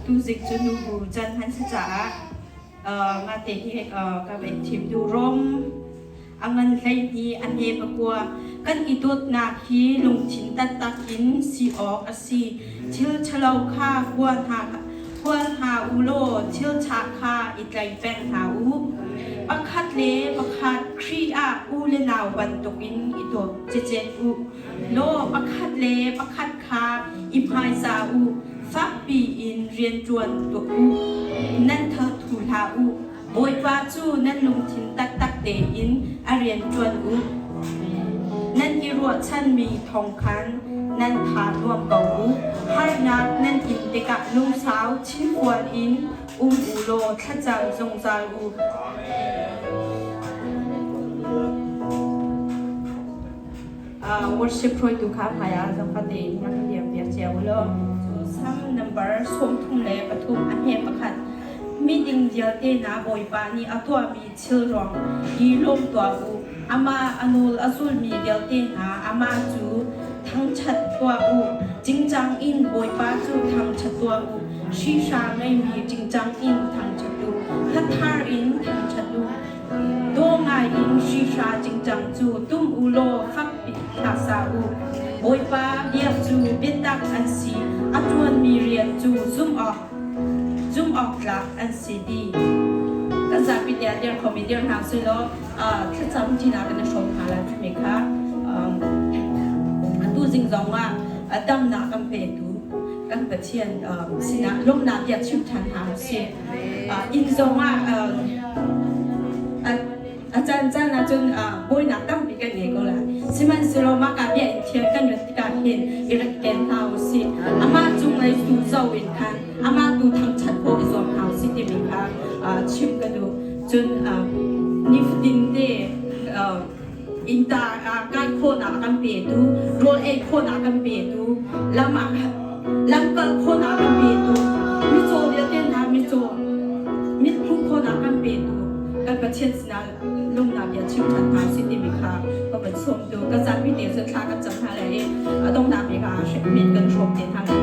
Tuzik cu nubu can hman si caah mah te hi ka va thim duh. Rom a ngan 12 a hne pakua kan i dawtnak hi lungthin taktak in si awk a si. Thil ṭhalo kha hua hna hua hna u law thil ṭha kha i tlai peng hna u. Pakhat le pakhat Khrih ah u le nau bantukin i dawt cecet u law pakhat le pakhat kha i hmaizah u. Fakpi in rian ṭuan tuah u. Nan thathu hlah u. Bawipa cu nan lungthin taktak tein a rian ṭuan u. Nan i ruahchanmi thawng khan nan tha nuam ko u. Harnak nan in tikah lungsau thinfual in um u law thlacam zungzal u. Worship hruaitu kha hmaiah zangfah tein rak ka dirpiak cio u law. Cu Sam number 33 a hme pakhat miding vialte hna Bawipa nih a tuahmi thil ruang i lawm tuah u. Amah a nawl a zulmi vialte hna amah cu thangṭhat tuah u. Cingcang in Bawipa cu thangṭhat tuah u. Hrihra ngeimi cingcang in thangṭhat u. Hlathar in thangṭhat u. Daw ngaiin hrihra cingcang cu tum u law fakpi hlah sa u. Bawipa bia cu biatak an si, a ṭuanmi rian cu zumh awk tlak an si dih. Kan zapi tiah dir khomi dir hna usih law thlacam ṭinak in a hrawm hna lai timi kha atu zing zong ah damnak kan petu kan Pathian sinah lawmhnak bia chim ṭhan hna usih. Inn zong ah a caan caan ahcun buainak tampi kan ngei ko lai. Sihmanhsehlaw mah ka bia in thian kan rat tikah hin i rat ken hna u sih. Amah cunglei tu zo in khan amah tu thangṭhat khawh i zuam hna u sih timi kha chim ka duh. Cun nifatin te innta kai khawhnak a kan petu, rawl ei khawhnak a kan petu, lam ah lamkal khawhnak a kan petu, mitcaw vialte hna mitcaw mit hmuh khawhnak a kan petu kan Pathian sinah lungnak bia chim ṭhan hna usih timi kha ka van sawm tu ka zapi te cu thla kan cam hna lai i a donghnak bik ah mit kan hrawm te hna lai.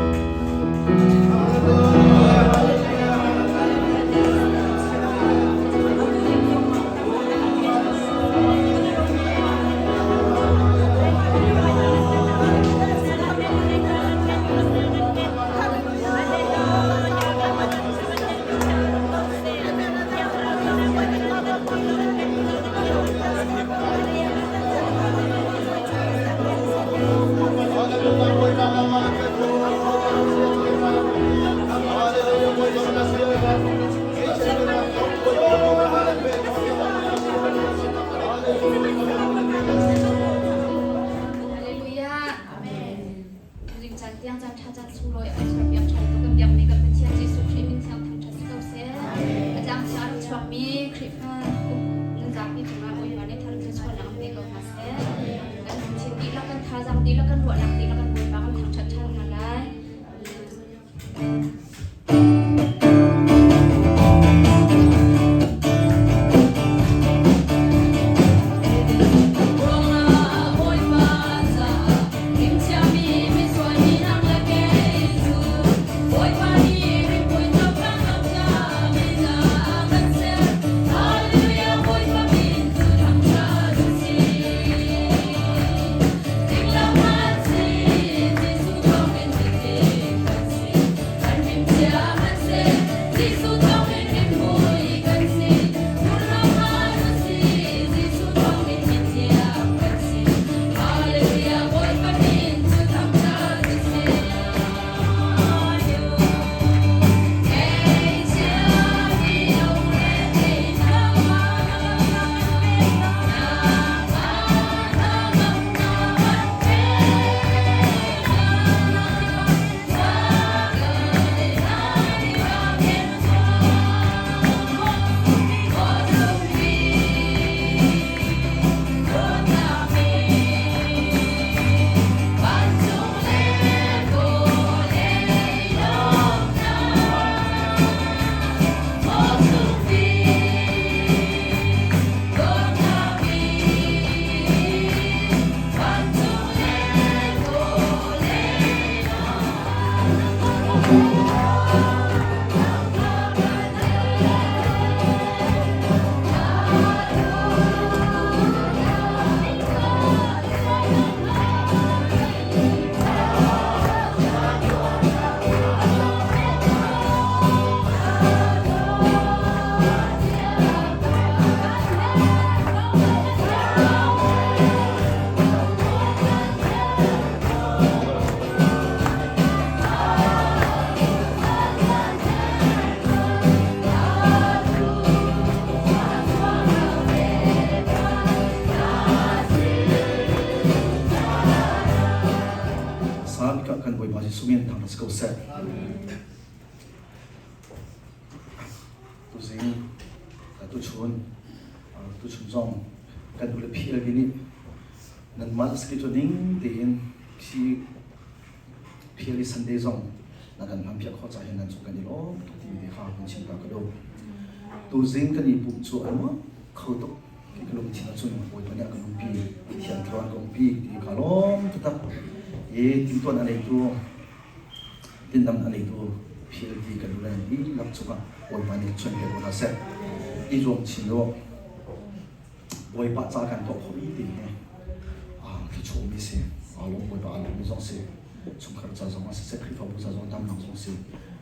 Tuchun tuchun zong kan u le PLD nih nanmah schedule ning tein khi PLD Sunday zong na kan hman piak khawh caah hin nan cung kan i lawm tuk timi te kha kan chim ta ka duh. Tuzing kan i pumh cu a nuam kho tuk. Ka lungthin ahcun Bawipa nih a kan umpi, Thiang Thlarau an ka umpi ti ka lawm taktak. I timtuan a neitu, tindang a neitu PLD kan lu nan dihlak cungah Bawipa nih chuan piak ko hna seh. I zuam chin u. Bawipa ca kan tuah khawhmi ti hi thluachuahmi si. Aa lawm Bawipa aa lawmmi zong si. Chungkhar ca zong ah siseh, Khrihfabu ca zong damnak zong si.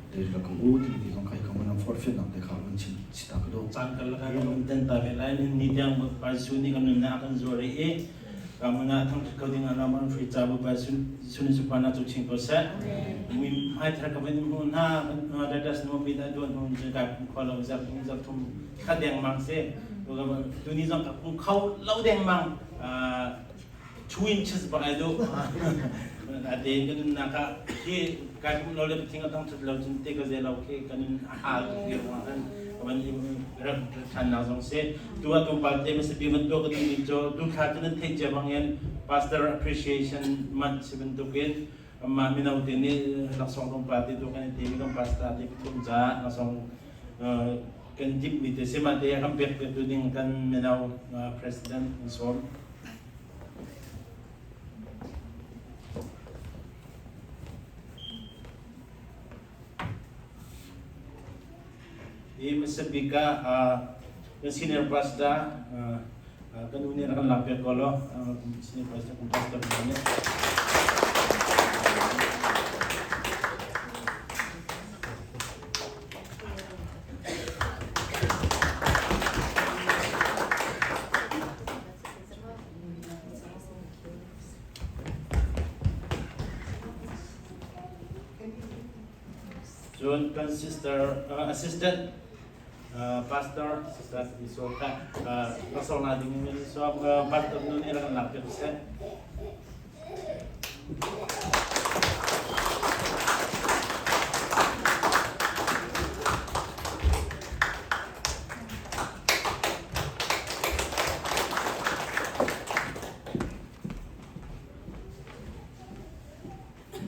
Te ka ko u timi ti zong kha hi ka mun forhfialnak te kha vun chim chita ka duh. Caan karlak ah kan um ten ta ve lai. Nin ni tiang Bawipa Jesuh nih kan nunnak a kan zuar i ka mun ah thangṭhat ko ding ah lam an free ca Bawipa Jesuh nih supana cu ching ko seh. Mi hmaithar ka van in hmu hna dadas nu mi dah duan hnu cun kai phung kho lo zak thum zak thum kha dengmang si. Tuni zong ka phung kho lo dengmang. 2 inches bak ai duh. Atein ka nunnak ah khi kai pum lo le thing a tang thut lo cun te ka ze lo khi ka nun a hal tuk ti ruang khan ka van rak than nak zong si. Tu ah tu pal te ma bi van tu ka tu ni cho tu thla cu nan theih cia bangin pastor appreciation month si bantukin amma mino te nih laksawng kan pa te tu kan ti mi kan pastor te pathum ca laksawng kan dip mi te sima te kan pek pe tu ding kan mino president an sawm. Hi hmasa bik ah kan senior pastor kan u nih rak kan lak piak ko law senior pastor kan pastor nih. Cun kan sister assistant pastor sister Isol kha laksawng la ding in sawm pastor nu nih rak kan lak piak seh.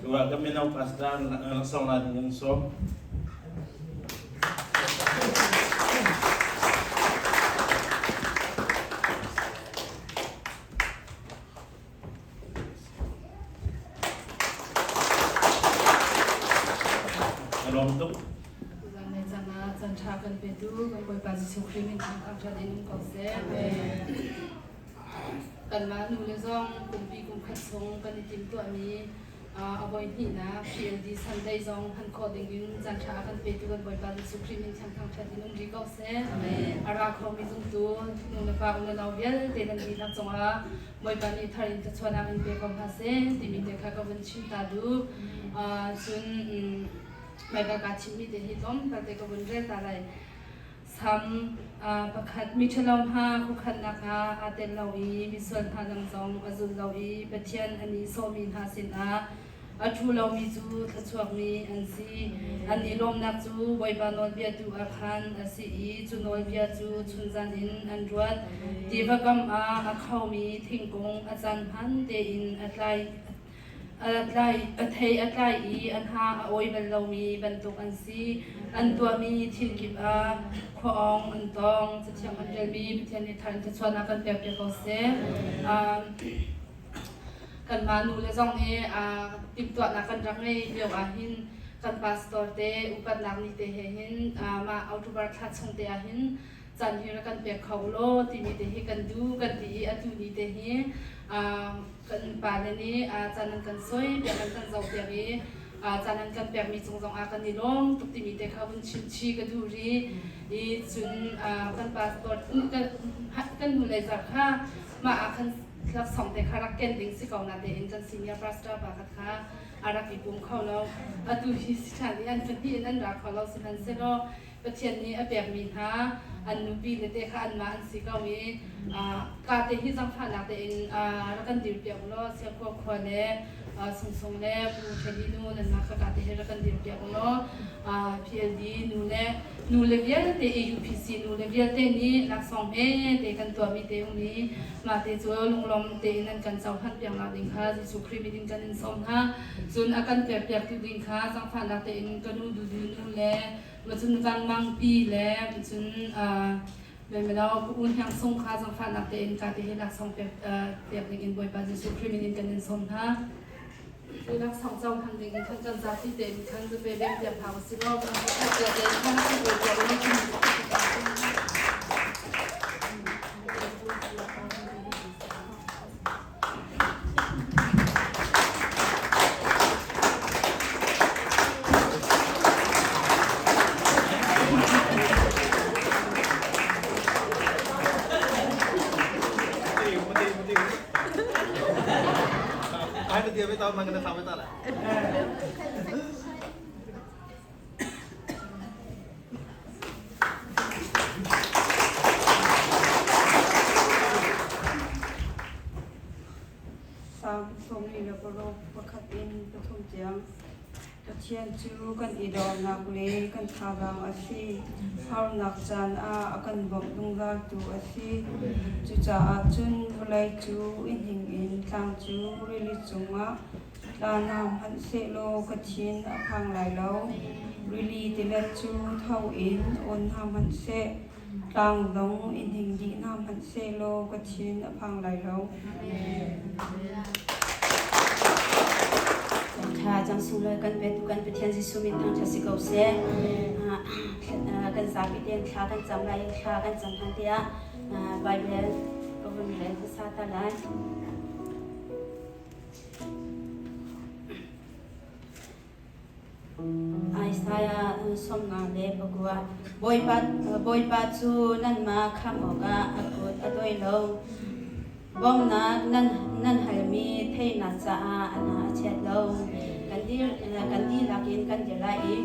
Dua ka mino pastor laksawng la ding in sawm. Ka lawm tuk. Zanlei caan ah caan ṭha kan petu kan Bawipa Jesuh Khrih min thangṭhat in um ko seh. Kanmah nu le zong kumpi kum khat chung kan i timhtuahmi a voi hnihnak PLD Sunday zong hman khawh ding in caan ṭha a kan petu kan Bawipa Jesuh Khrih min thiang thangṭhat in um rih ko seh. A ra khomi zumtu nu le pa u le nau vialte nan dihlak cungah Bawipa nih thar in thluachuahnak in pe ko hna seh timi te kha ka vun chim ta duh. Cun Baibal kaa chimmi te hi tlawmpal te ka vun rel ta lai. Sam pakhat miṭhalo hna khuakhannak ah aa tel lo i misual hna lam zong a zul lo i Pathian a nihsawhmi hna sinah a ṭhu lomi cu thluachuakmi an si. An i lawmnak cu Bawipa nawlbia tu ah khan a si i cu nawlbia cu chunzan in an ruat. Tiva kam ah a khomi thingkung a caan hman tein a tlai a thei a tlai i a hna a awi bal lomi bantuk an si. An tuahmi thil kip ah khua-awng an tong. Cathiang an relmi Pathian nih thar in thluachuahnak kan pekpiak ko seh. Kanmah nu le zong nih timhtuahnak kan rak ngei lio ahhin kan pastor te upatnak ni te he hin mah October thla chung te ahhin caan hi rak kan pek kho law timi te hi kan duh kan ti i atu ni te hi kan pale nih caan an kan soi piak an kan zoh piak i caan an kan pekmi cung zong ah kan i lawm tuk timi te kha vun chim chi ka duh rih i cun kan pastor kan hnulei zarh kha mah ah khan laksawng te kha rak ken ding si ko na tein kan senior pastor pa khat kha a rak i pum kho lo. Atu hi si ṭhan i an pahnih in an ra kho lo. Sihmanhsehlaw Pathian nih a pekmi hna an nupi le te kha anmah an si ko i ka te hi zangfahnak tein rak kan dirpiak u law Siakhua khua le Sungsung le Pu Ṭheli nu nanmah kha ka te hi rak kan dirpiak u law PLD nu le. Nu le vialte AUPC nu le vialte nih laksawng he te kan tuahmi te um i mah te cu lunglawm tein an kan cohlan piak nak ding kha Jesuh Khrih min in kan in sawm hna. Cun a kan pekpiaktu ding kha zaangfahnak tein ka nu Dudu nu le cun Van Mang pi le cun Melo ka u Hniang Sung kha zaangfahnak tein ka te he laksawng pek pek ding in Bawipa Jesuh Khrih min in kan in sawm hna. Laksawng cohlan ding in khan kan zapi tein khan zape beng piak hna usih law kan tein khan Salm 46 pakhat in pathum tiang. Pathian cu kan i dornak le kan thazaang a si. Harnak caan ah a kan bawmh zungzaltu a si. Cucaah cun vawlei cu i hning in tlang cu rili cungah tla hna hmanhsehlaw ka thin a phang lai lo. Rili tilet cu tho in awn hna hmanhseh, tlang zong i hning dih hna hmanhsehlaw ka thin a phang lai lo. Tha cang sunglawi kan petu kan Pathian Jesuh min thangṭhat si ko seh. Kan zapi tein thla kan cam lai i thla kan cam hlan tiah Bible ka vun rel hmasa ta lai. Isaiah 54. Bawipa cu nanmah khamh awkah a kut a tawi lo. Bawmhnak nan halmi theihnak caah a hna a chiat lo. Kan dihlak in kan dir lai i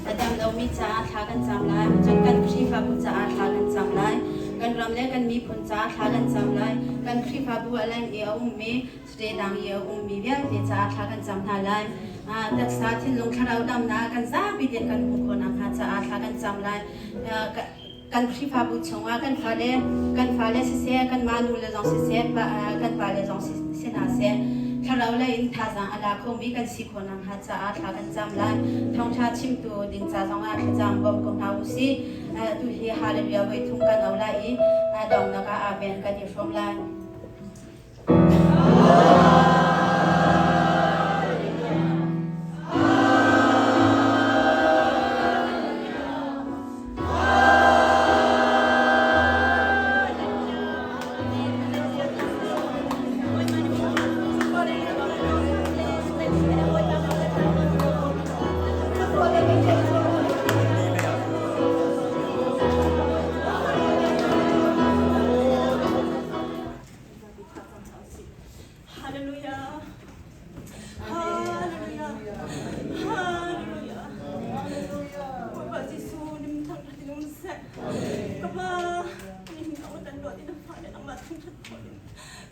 a dam lomi caah thla kan cam lai. Cun kan Khrihfabu caah thla kan cam lai. Kan ram le kan miphun caah thla kan cam lai. Kan Khrihfabu a leng i a ummi State dang i a ummi vialte caah thla kan cam hna lai. Taksa thinlung thlarau damnak kan zapi tein kan hmuh khawh nakhnga caah thla kan cam lai. Kan Khrihfabu chungah kan fale siseh, kanmah nu le zong siseh, kan pale zong si hna seh, thlarau lei in thazaang a la khomi kan si khawh nakhnga caah thla kan cam lai. Thawngṭha chimtu ding ca zongah thlacam bawm ko hna u sih. Tu hi Hallelujah voi thum kan au lai i donghnak ah Amen kan i hrawm lai. Hallelujah. Hallelujah. Hallelujah. Bawipa Jesuh nim thangṭhat in um seh. Ka Pa, nihin ka tan lo din fa le nangmah thangṭhat khawh in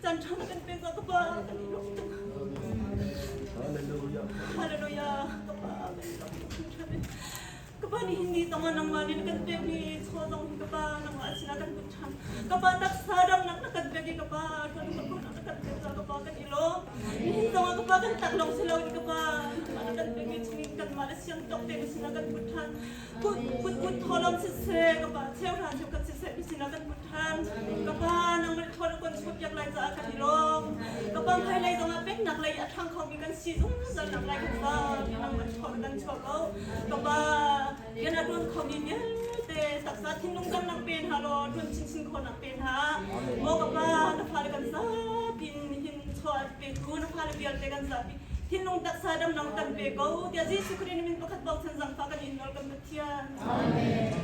caan ṭha na kan pek ka Pa kan i lawm tuk. Hallelujah. Hallelujah. Ka Pa kan i lawm tuk thangṭhat in. Ka pa nihin ni zong ah nangmah nih na kan pekmi chaw zong hi ka pa nangmah sinah kan put ṭhan. Ka pa taksa damnak na kan pek i ka pa ṭuan khawhnak na kan pek caah ka pa kan i lawm. Nihin zong ah ka pa kan tak lawng si loin ka pa nangmah na kan pekmi chungin kanmah le siang tawk tein na sinah kan put ṭhan. Kut kut kut thawlawm siseh ka pa cheuhra cheukhat siseh na sinah kan put ṭhan. Ka pa nangmah nih thaw na kan chuahpiak lai caah kan i lawm. Ka pa hmailei zongah peknak lei a ṭhang khomi kan si zungzal nak lai kan pa nangmah nih thaw na kan chuah ko. Ka pa rian a ṭuan khomi vialte taksa thinlung damnak pe hna law ṭuan chinchin khawhnak pe hna. Maw ka pa na fale kan zapi in nihin chaw petu na fale vialte kan zapi thinlung taksa damnak kan pe ko tiah Jesuh Khrih min pakhat bochan zangfah kan in nawl kan Pathian. Amen.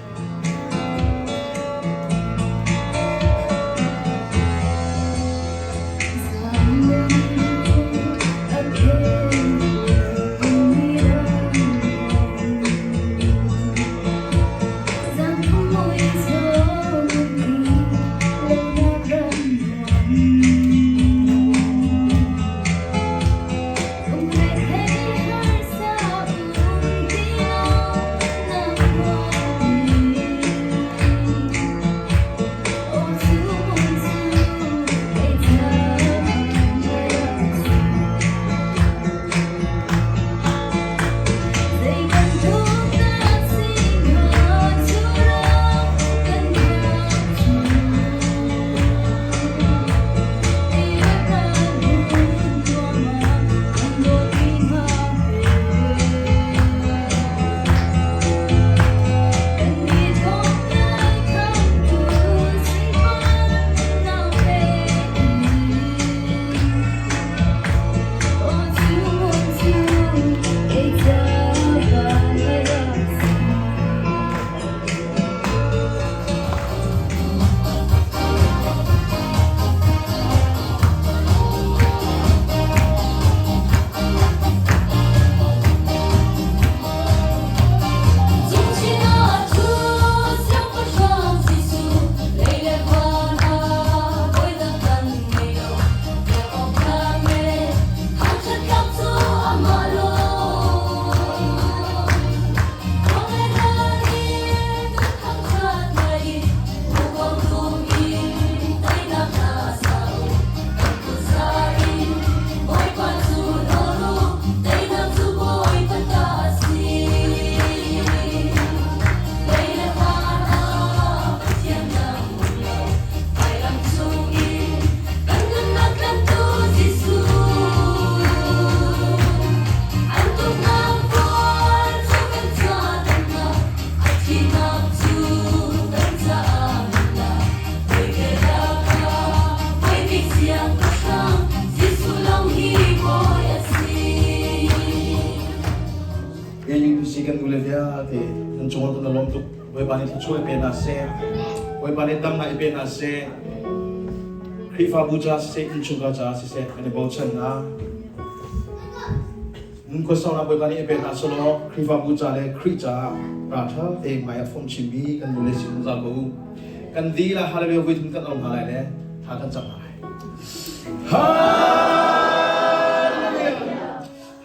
nule vialte nan cungah kan i lawm tuk. Bawipa nih thluachuah i pe hna seh. Bawipa nih damnak i pe hna seh. Khrihfabu ca siseh, innchungkhar caah siseh kan i bochan hna. Nunkhua saunak Bawipa nih i pe hna selaw Khrihfabu ca le Khrih caah ralṭha tein hmai a fom chinmi kan nule si zungzal ko u. Kan dilah hallelujah voi thum kan au hna lai le thla kan cam hna lai. Hallelujah!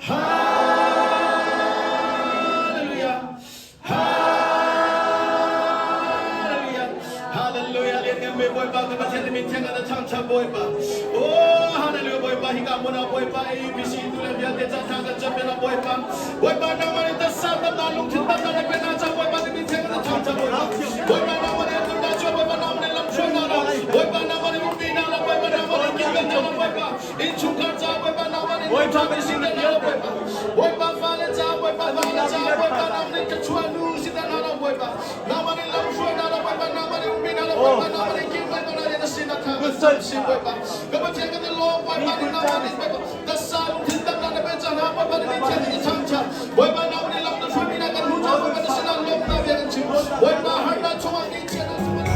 Hallelujah! Hallelujah! Hallelujah! Lian ngan Bawipa ka Pathian na min thiang na thangṭhat Bawipa. Oh, hallelujah Bawipa hika hmun ah Bawipa AUBC tu le vialte ca thang kan cam na Bawipa. Bawipa nangmah nih tasa tamnak lungthin tamnak na pe na ca Bawipa na min thiang na thangṭhat Bawipa. Bawipa nangmah nih atu na cu Bawipa nangmah nih lamhruainak na Bawipa nangmah nih umpi na Bawipa nangmah nih kilvennak na Bawipa. Innchungkhar ca Bawipa nangmah nih Bawipa sin na Bawipa. Bawipa fale ca Bawipa fale ca Bawipa nangmah nih thluachuah nu si hna lo Bawipa. Nangmah nih lamhruai hna lo Bawipa nangmah nih umpi hna lo Bawipa nangmah nih kilven hna na sin na tha kan si Bawipa. Ka Pathian kan i lawm Bawipa nih nangmah nih Bawipa tasa lungthin damnak na pe cang hna Bawipa nih min thiang in thangṭhat Bawipa nangmah nih lam na hruaimi hna kan hmu cang Bawipa na sinah lawmhnak bia kan chim Bawipa harnak chungah ngeihchiatnak chungah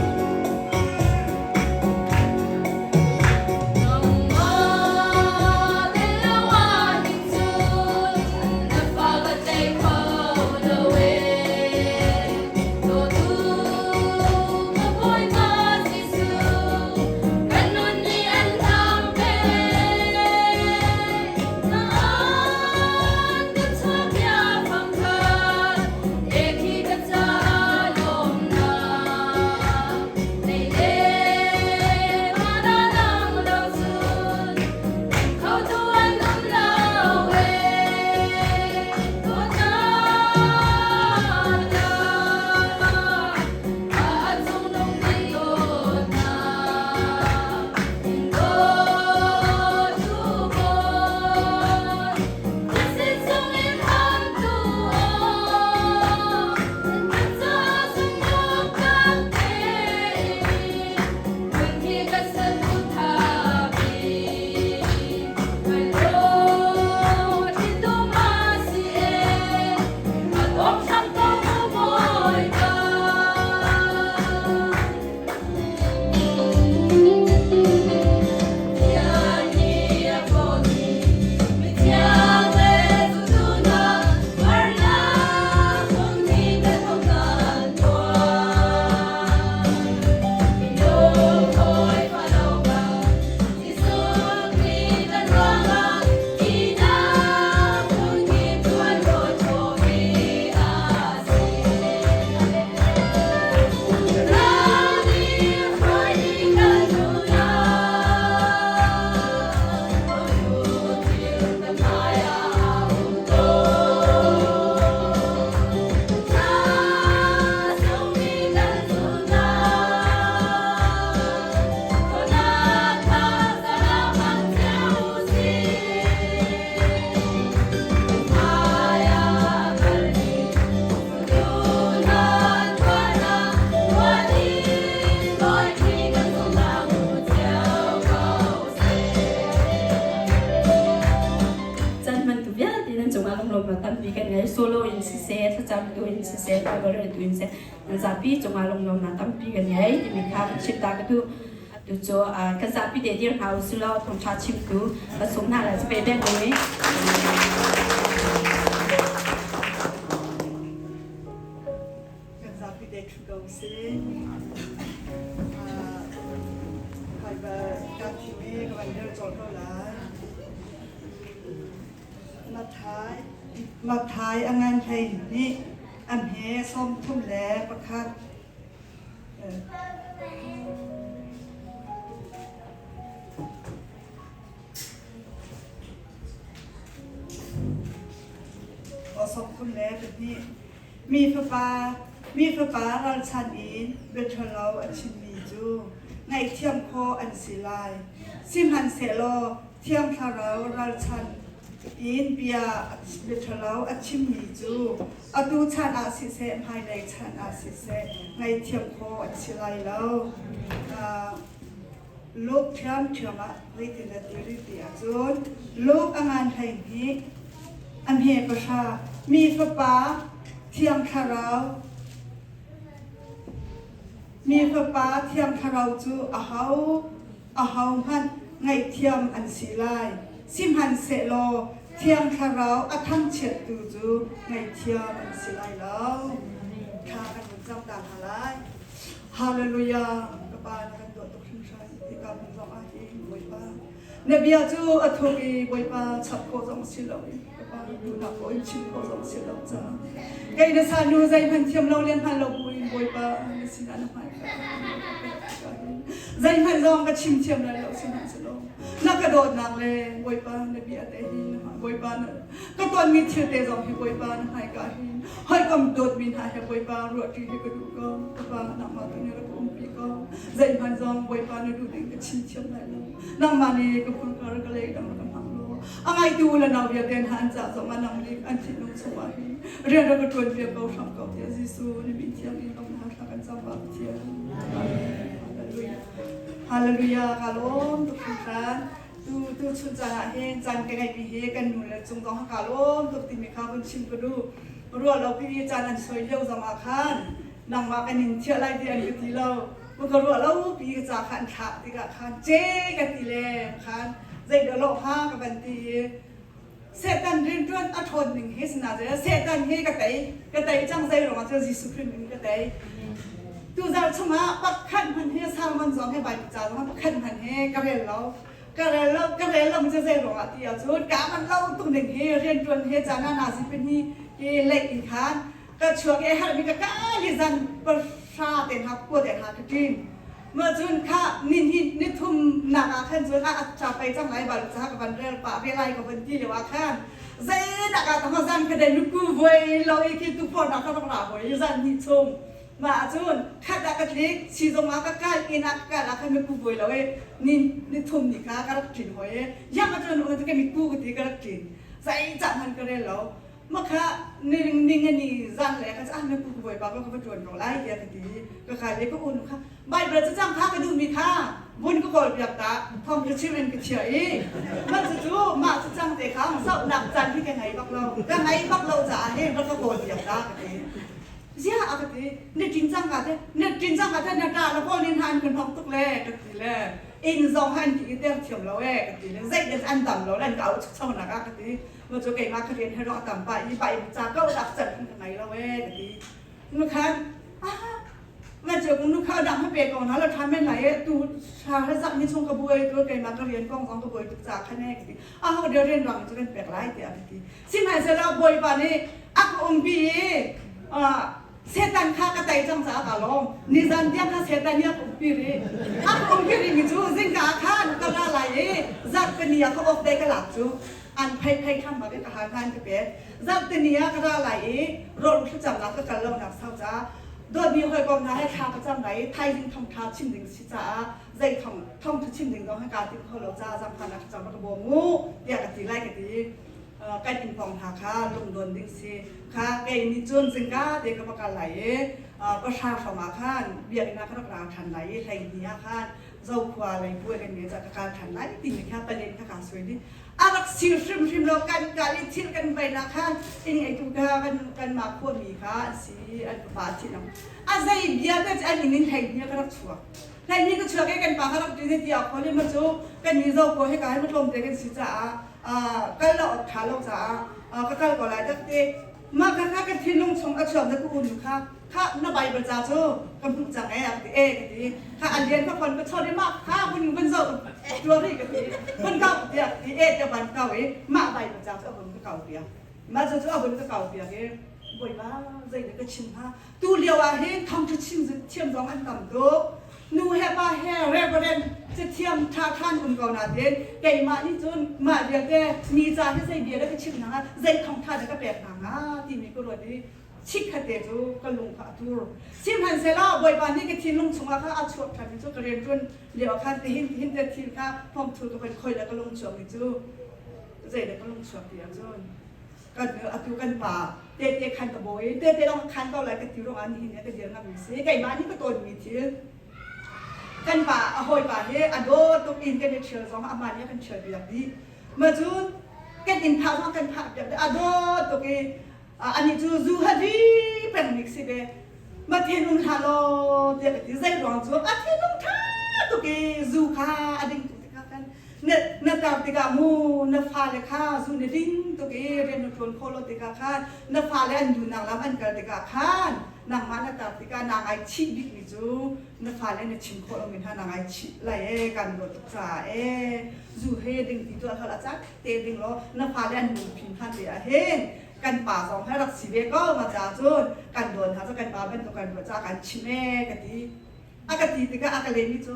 Caan hmantu vialte nan cungah lunglawmhnak tampi kan ngei. Solo in siseh, thlacamtu in siseh, Bible reltu in siseh, nan zapi cungah lunglawmhnak tampi kan ngei timi kha kan chim ta ka duh. Atu cu kan zapi te dir hna usih law thawngṭha chimtu ka sung hna lai pe bek ui. Kan zapi te ṭhu ko sih. Bible ka thim i ka van rel colh ko lai. Matthai Matthai a ngan 12 a hme 31. Aw 32. Mi Fapa, mi Fapa ralchanh in bia ṭhalo a chimmi cu ngaihthiam khawh an si lai. Sihmanhsehlaw Thiang Thlarau ralchanh in bia bia ṭhalo a chimmi cu atu chan ah siseh, hmailei chan ah siseh, ngaihthiam khawh an si lai lo. Luke ṭhiamṭhiam ah zeitin a ti rih ti ahcun Luke a ngan 12 a hme pahra mi fapa. Thiang Thlarau Mi Fapa Thiang Thlarau cu aho ahohmanh ngaihthiam an si lai. Sihmanhsehlaw Thiang Thlarau a thangchiattu cu ngaihthiam an si lai lo. Thla kan vun cam ta hna lai. Hallelujah! Ka Pa na kan dawt tuk hringhran. Hika hmun zong ah hin Bawipa na bia cu a thuk i Bawipa chap khawh zong si lo i ka Pa duhnak ko in chim khawh zong si lo caah kei na sanu zeihmanh thiam lo le hngal lo buin Bawipa na sinah na hmai ka zeihmanh zong ka chim thiam lai lo sihmanhsehlaw na ka dawtnak le Bawipa na bia te hi Bawipa na ka tonmi thil te zong hi Bawipa na hmaika hin hawikom dawtmi hna he Bawipa ruahṭi hi ka duh ko ka pa nangmah tu nih rak ka umpi ko zeihmanh zong Bawipa na duh ding ka chim thiam lai lo nangmah nih ka hmurka ka lei dang ka hmang law a ngaitu le nau vialte hna an ca zong ah nang nih an thinlung chungah hin rian rak ka ṭuan piak ko hram ko tiah Jesuh na min thiang in lawmhnak thla kan cam pa Pathian Hallelujah Hallelujah ka lawm tuk hringhran tu tu chun caan ah hin caan ka ngeihmi hi kan nu le cung zong ka lawm tuk timi kha vun chim ka duh ruah lo pi caan an soi lio zong ah khan nangmah kan in thiah lai ti an ka ti lo mun ka ruah lo pi ka ca kha an thlah tikah khan ce ka ti le khan zei dah lawh ha ka van ti i Satan rianṭuan a ṭhawn ning hi sina Satan hi ka tei ka tei cang zei ruangah cun Jesuh Khrih min ka tei tuzarh chungah pakhat hmanh hi sermon zong hi Bible ca zong pakhat hmanh hi ka rel lo ka rel lo ka rel lo cu zei ruangah ti ahcun ka man lo tuk ning hi rianṭuan hi caan ah nazi pahnih hi lei in khan ka chuak i herhmi ka kali zan pahra te hna kua te hna ka ṭin mah cun kha ni hnih ni thum nak ah khan cun a cha pei cang lai bal ca ka van rel pah ve lai ka van ti lio ah khan zeidah ka tama zan ka dei nuku voi lo i khi tu phor na ka rak ra hoi zan hnih chung mah cun khat ah ka tlik sizung ah ka kal inn ah ka kal ah khan miku voi lo i ni ni thum ni kha ka rak ṭin hoi i yang ah cun ka miku ka ti ka rak ṭin zei cah hman ka rel lo Makha ning ni zan le ka ah na ku bawipa ka va tuan ko lai tiah ka ti ka kai le ka unu kha Bible cu cang kha ka duhmi kha vun ka kawl piak ta thong ka chim in ka chia i mah cu cu mah cu cang te kha zohnak caan hi ka ngei bak lo ka ngei bak lo caah hin rak ka kawl piak ta ka ti zia a ka ti na ṭin cang ka te na ṭin cang ka te na ṭa la pawl nih hna an ka hnok tuk le ka ti le inn zong han ti ter thiam lo e ka ti le zei an dam lo le an ka au chuk nak ah ka ti ma cu keimah ka rian he ro a tam pa i pa i ca ko dak can ka ngai lo e ka ti nu khan ah ma cu nu kha dang ha pe ko na la tha men lai e tu tha ha zak ni chung ka buai tu keimah ka rian kong zong ka buai tuk ca khan e ka ti a ho de rian rang cu kan pek lai tiah ka ti sihmanhsehlaw bawipa nih a ka umpi i Satan kha ka tei cang caah ka lawm. Nizan tiang kha Satan nih a ka umpi rih. A ka umpi rihmi cu zingka ah khan ka ra lai i zarhpini ah ka off day ka lak cu an phei phei tham bak in ka hal hna an ka pek. Zarhpini ah ka ra lai i rawl thlacamnak ka kal lonak sau caah dawtmi hawikom hna he thla ka cam lai i thaizing thawngṭha chim ding si caah zei thawng thawngṭha chim ding zong hi kaa timh kho lo caah zaangfahnak thlacam rak ka bawm u tiah ka ti lai ka ti. Kan inn pawng hna kha lungdawn ding si kha kei nih cun zingka te ka va kal lai i pahra hrawng ah khan biakinn ah ka rak ra ṭhan lai i 12 ah khan Zokhua lei puai kan ngei caah ka kal ṭhan lai timi kha palen kha kaa suai dih. A rak sir hrimhrim lo kan kal i thil kan vai nak khan inn ngeitu kha kan kanmah khuami kha an si an fapa a thih nang a zei bia te an inn in 12 ah ka rak chuak 12 ka chuak i kan pa ka rak ṭin i tiah khawli ma cu kan ni Zokhua hika hi matlawm te kan si caah kal lo awk ṭha lo caah ka kal ko lai tak ti mah kha kha ka thinlung chung a chuak na ka unu kha kha na Bible ca cu ka hmuh cang e a ti e ka ti kha a lian ka phone ka chawt i mah kha vun vun zoh tuar i ka ti vun kau tiah ti e tiah van kau i mah Bible ca cu a vun ka kau piak mah cu cu a vun ka kau piak i bawipa zei dah ka chim hnga Tu lio ah hin thawngṭha chim thiam zong an tam tuk. Nu he pa he reverend cathiam ṭha ṭhan um ko nain keimah nih cun mah vialte mi ca hi zei bia dah ka chimh hna hnga, zei thawngṭha dah ka pek hna hnga timi ka ruat i chikkhatte cu ka lung kha a tur. Sihmanhsehlaw Bawipa nih ka thinlung chungah kha a chuak ṭhanmi cu ka rianṭuan lio ah khan tihin tihin te thil kha thawngṭhu ka van khoi le ka lung chuakmi cu zeidah ka lung chuak ti ahcun kan atu kan pa tete khan ka bawi tete lawng khan ko lai ka ti ruangah nihin ka dir ngam si keimah nih ka tawnmi thil kan pa a hawipa he a dawt tuk in kan i ṭhial zong amah nih a kan ṭhial piak dih ma cun kan inn phah zong kan phah piak dih a dawt tuk i. Ani cu zu ha di peng nik si ve. Ma thinlung hlah law tiah ka ti. Zei ruang cu a thinlung ṭha tuk i zu kha a ding tuk tikah khan na na tar tikah mu na fale kha zu na ding tuk i rian na ṭuan khawh lo tikah khan na fale an duhnak lam an kal tikah khan nangmah na tar tikah naa ngaichih bikmi cu na fale na chim khawh lomi hna naa ngaichih lai ee kan dawt tuk caah ee zu he ding ti tuah hal a caan te ding law na fale an lungfim hlan te ah hin kan pa zong he rak si ve ko ma ca cun kan dawn hna cu kan pa bantuk kan ruah caah kan chim ee ka ti. A ka ti tikah a ka lehmi cu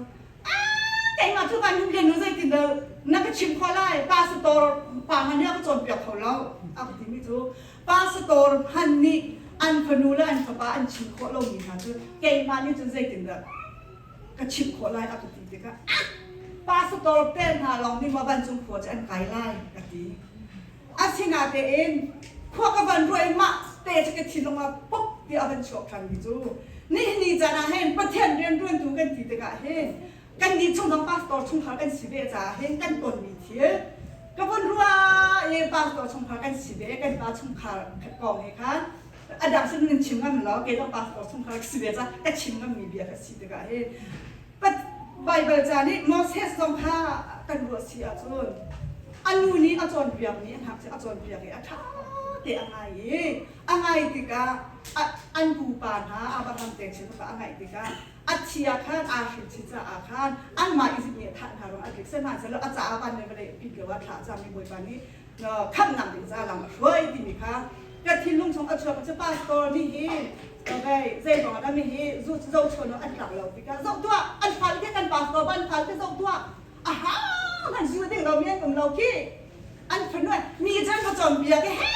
keimah cu kan nu nu zeitin dah na ka chim khawh lai? Pastor pa hmanh nih a ka cawnpiak kho lo a ka timi cu pastor hmanh nih an fanu le an fapa an chim khawh lomi hna cu keimah nih cun zeitin dah ka chimh khawh lai a ka ti tikah pastor te hna lawng nih maw vancung khua cu an kai lai ka ti. Asinatein khua ka van ruah i mah te cu ka thinlung ah pop tiah a van chuak ṭhanmi cu nihin ni caan ah hin Pathian rianṭuantu kan ti tikah hin kannih chung zong pastor chungkhar kan si ve caah hin kan tonmi thil ka vun ruah i pastor chungkhar kan si ve kan pa chungkhar kong he khan a dang sin nan chim ngam lo kei zong pastor chungkhar ka si ve caah ka chim ngammi bia ka si tikah hin Baibal ca nih Moses zong kha kan ruah si ahcun a nu nih a cawnpiakmi a ngakchia a cawnpiak i a ṭha te a ngai i a ngai tikah an pupa hna Abraham te chin kha a ngaih tikah a thi ah khan aa hrin chi caah khan anmah Izipt nih a thah hna ruang a tlik sihmanhsehlaw a caah van le vawlei pit lo ah thlah cangmi Bawipa nih khamhnak ding ca lam a hruai timi kha ka thinlung chung a chuak cu pastor nih hin okay zei ruang ah mi hi zu zohchuan an tlak lo tikah zoh tuah an fale ke kan pastor ban fale ke zoh tuah aha han zu ding lo mi an um lo khi an fanu mi chan ka cawn bia ke he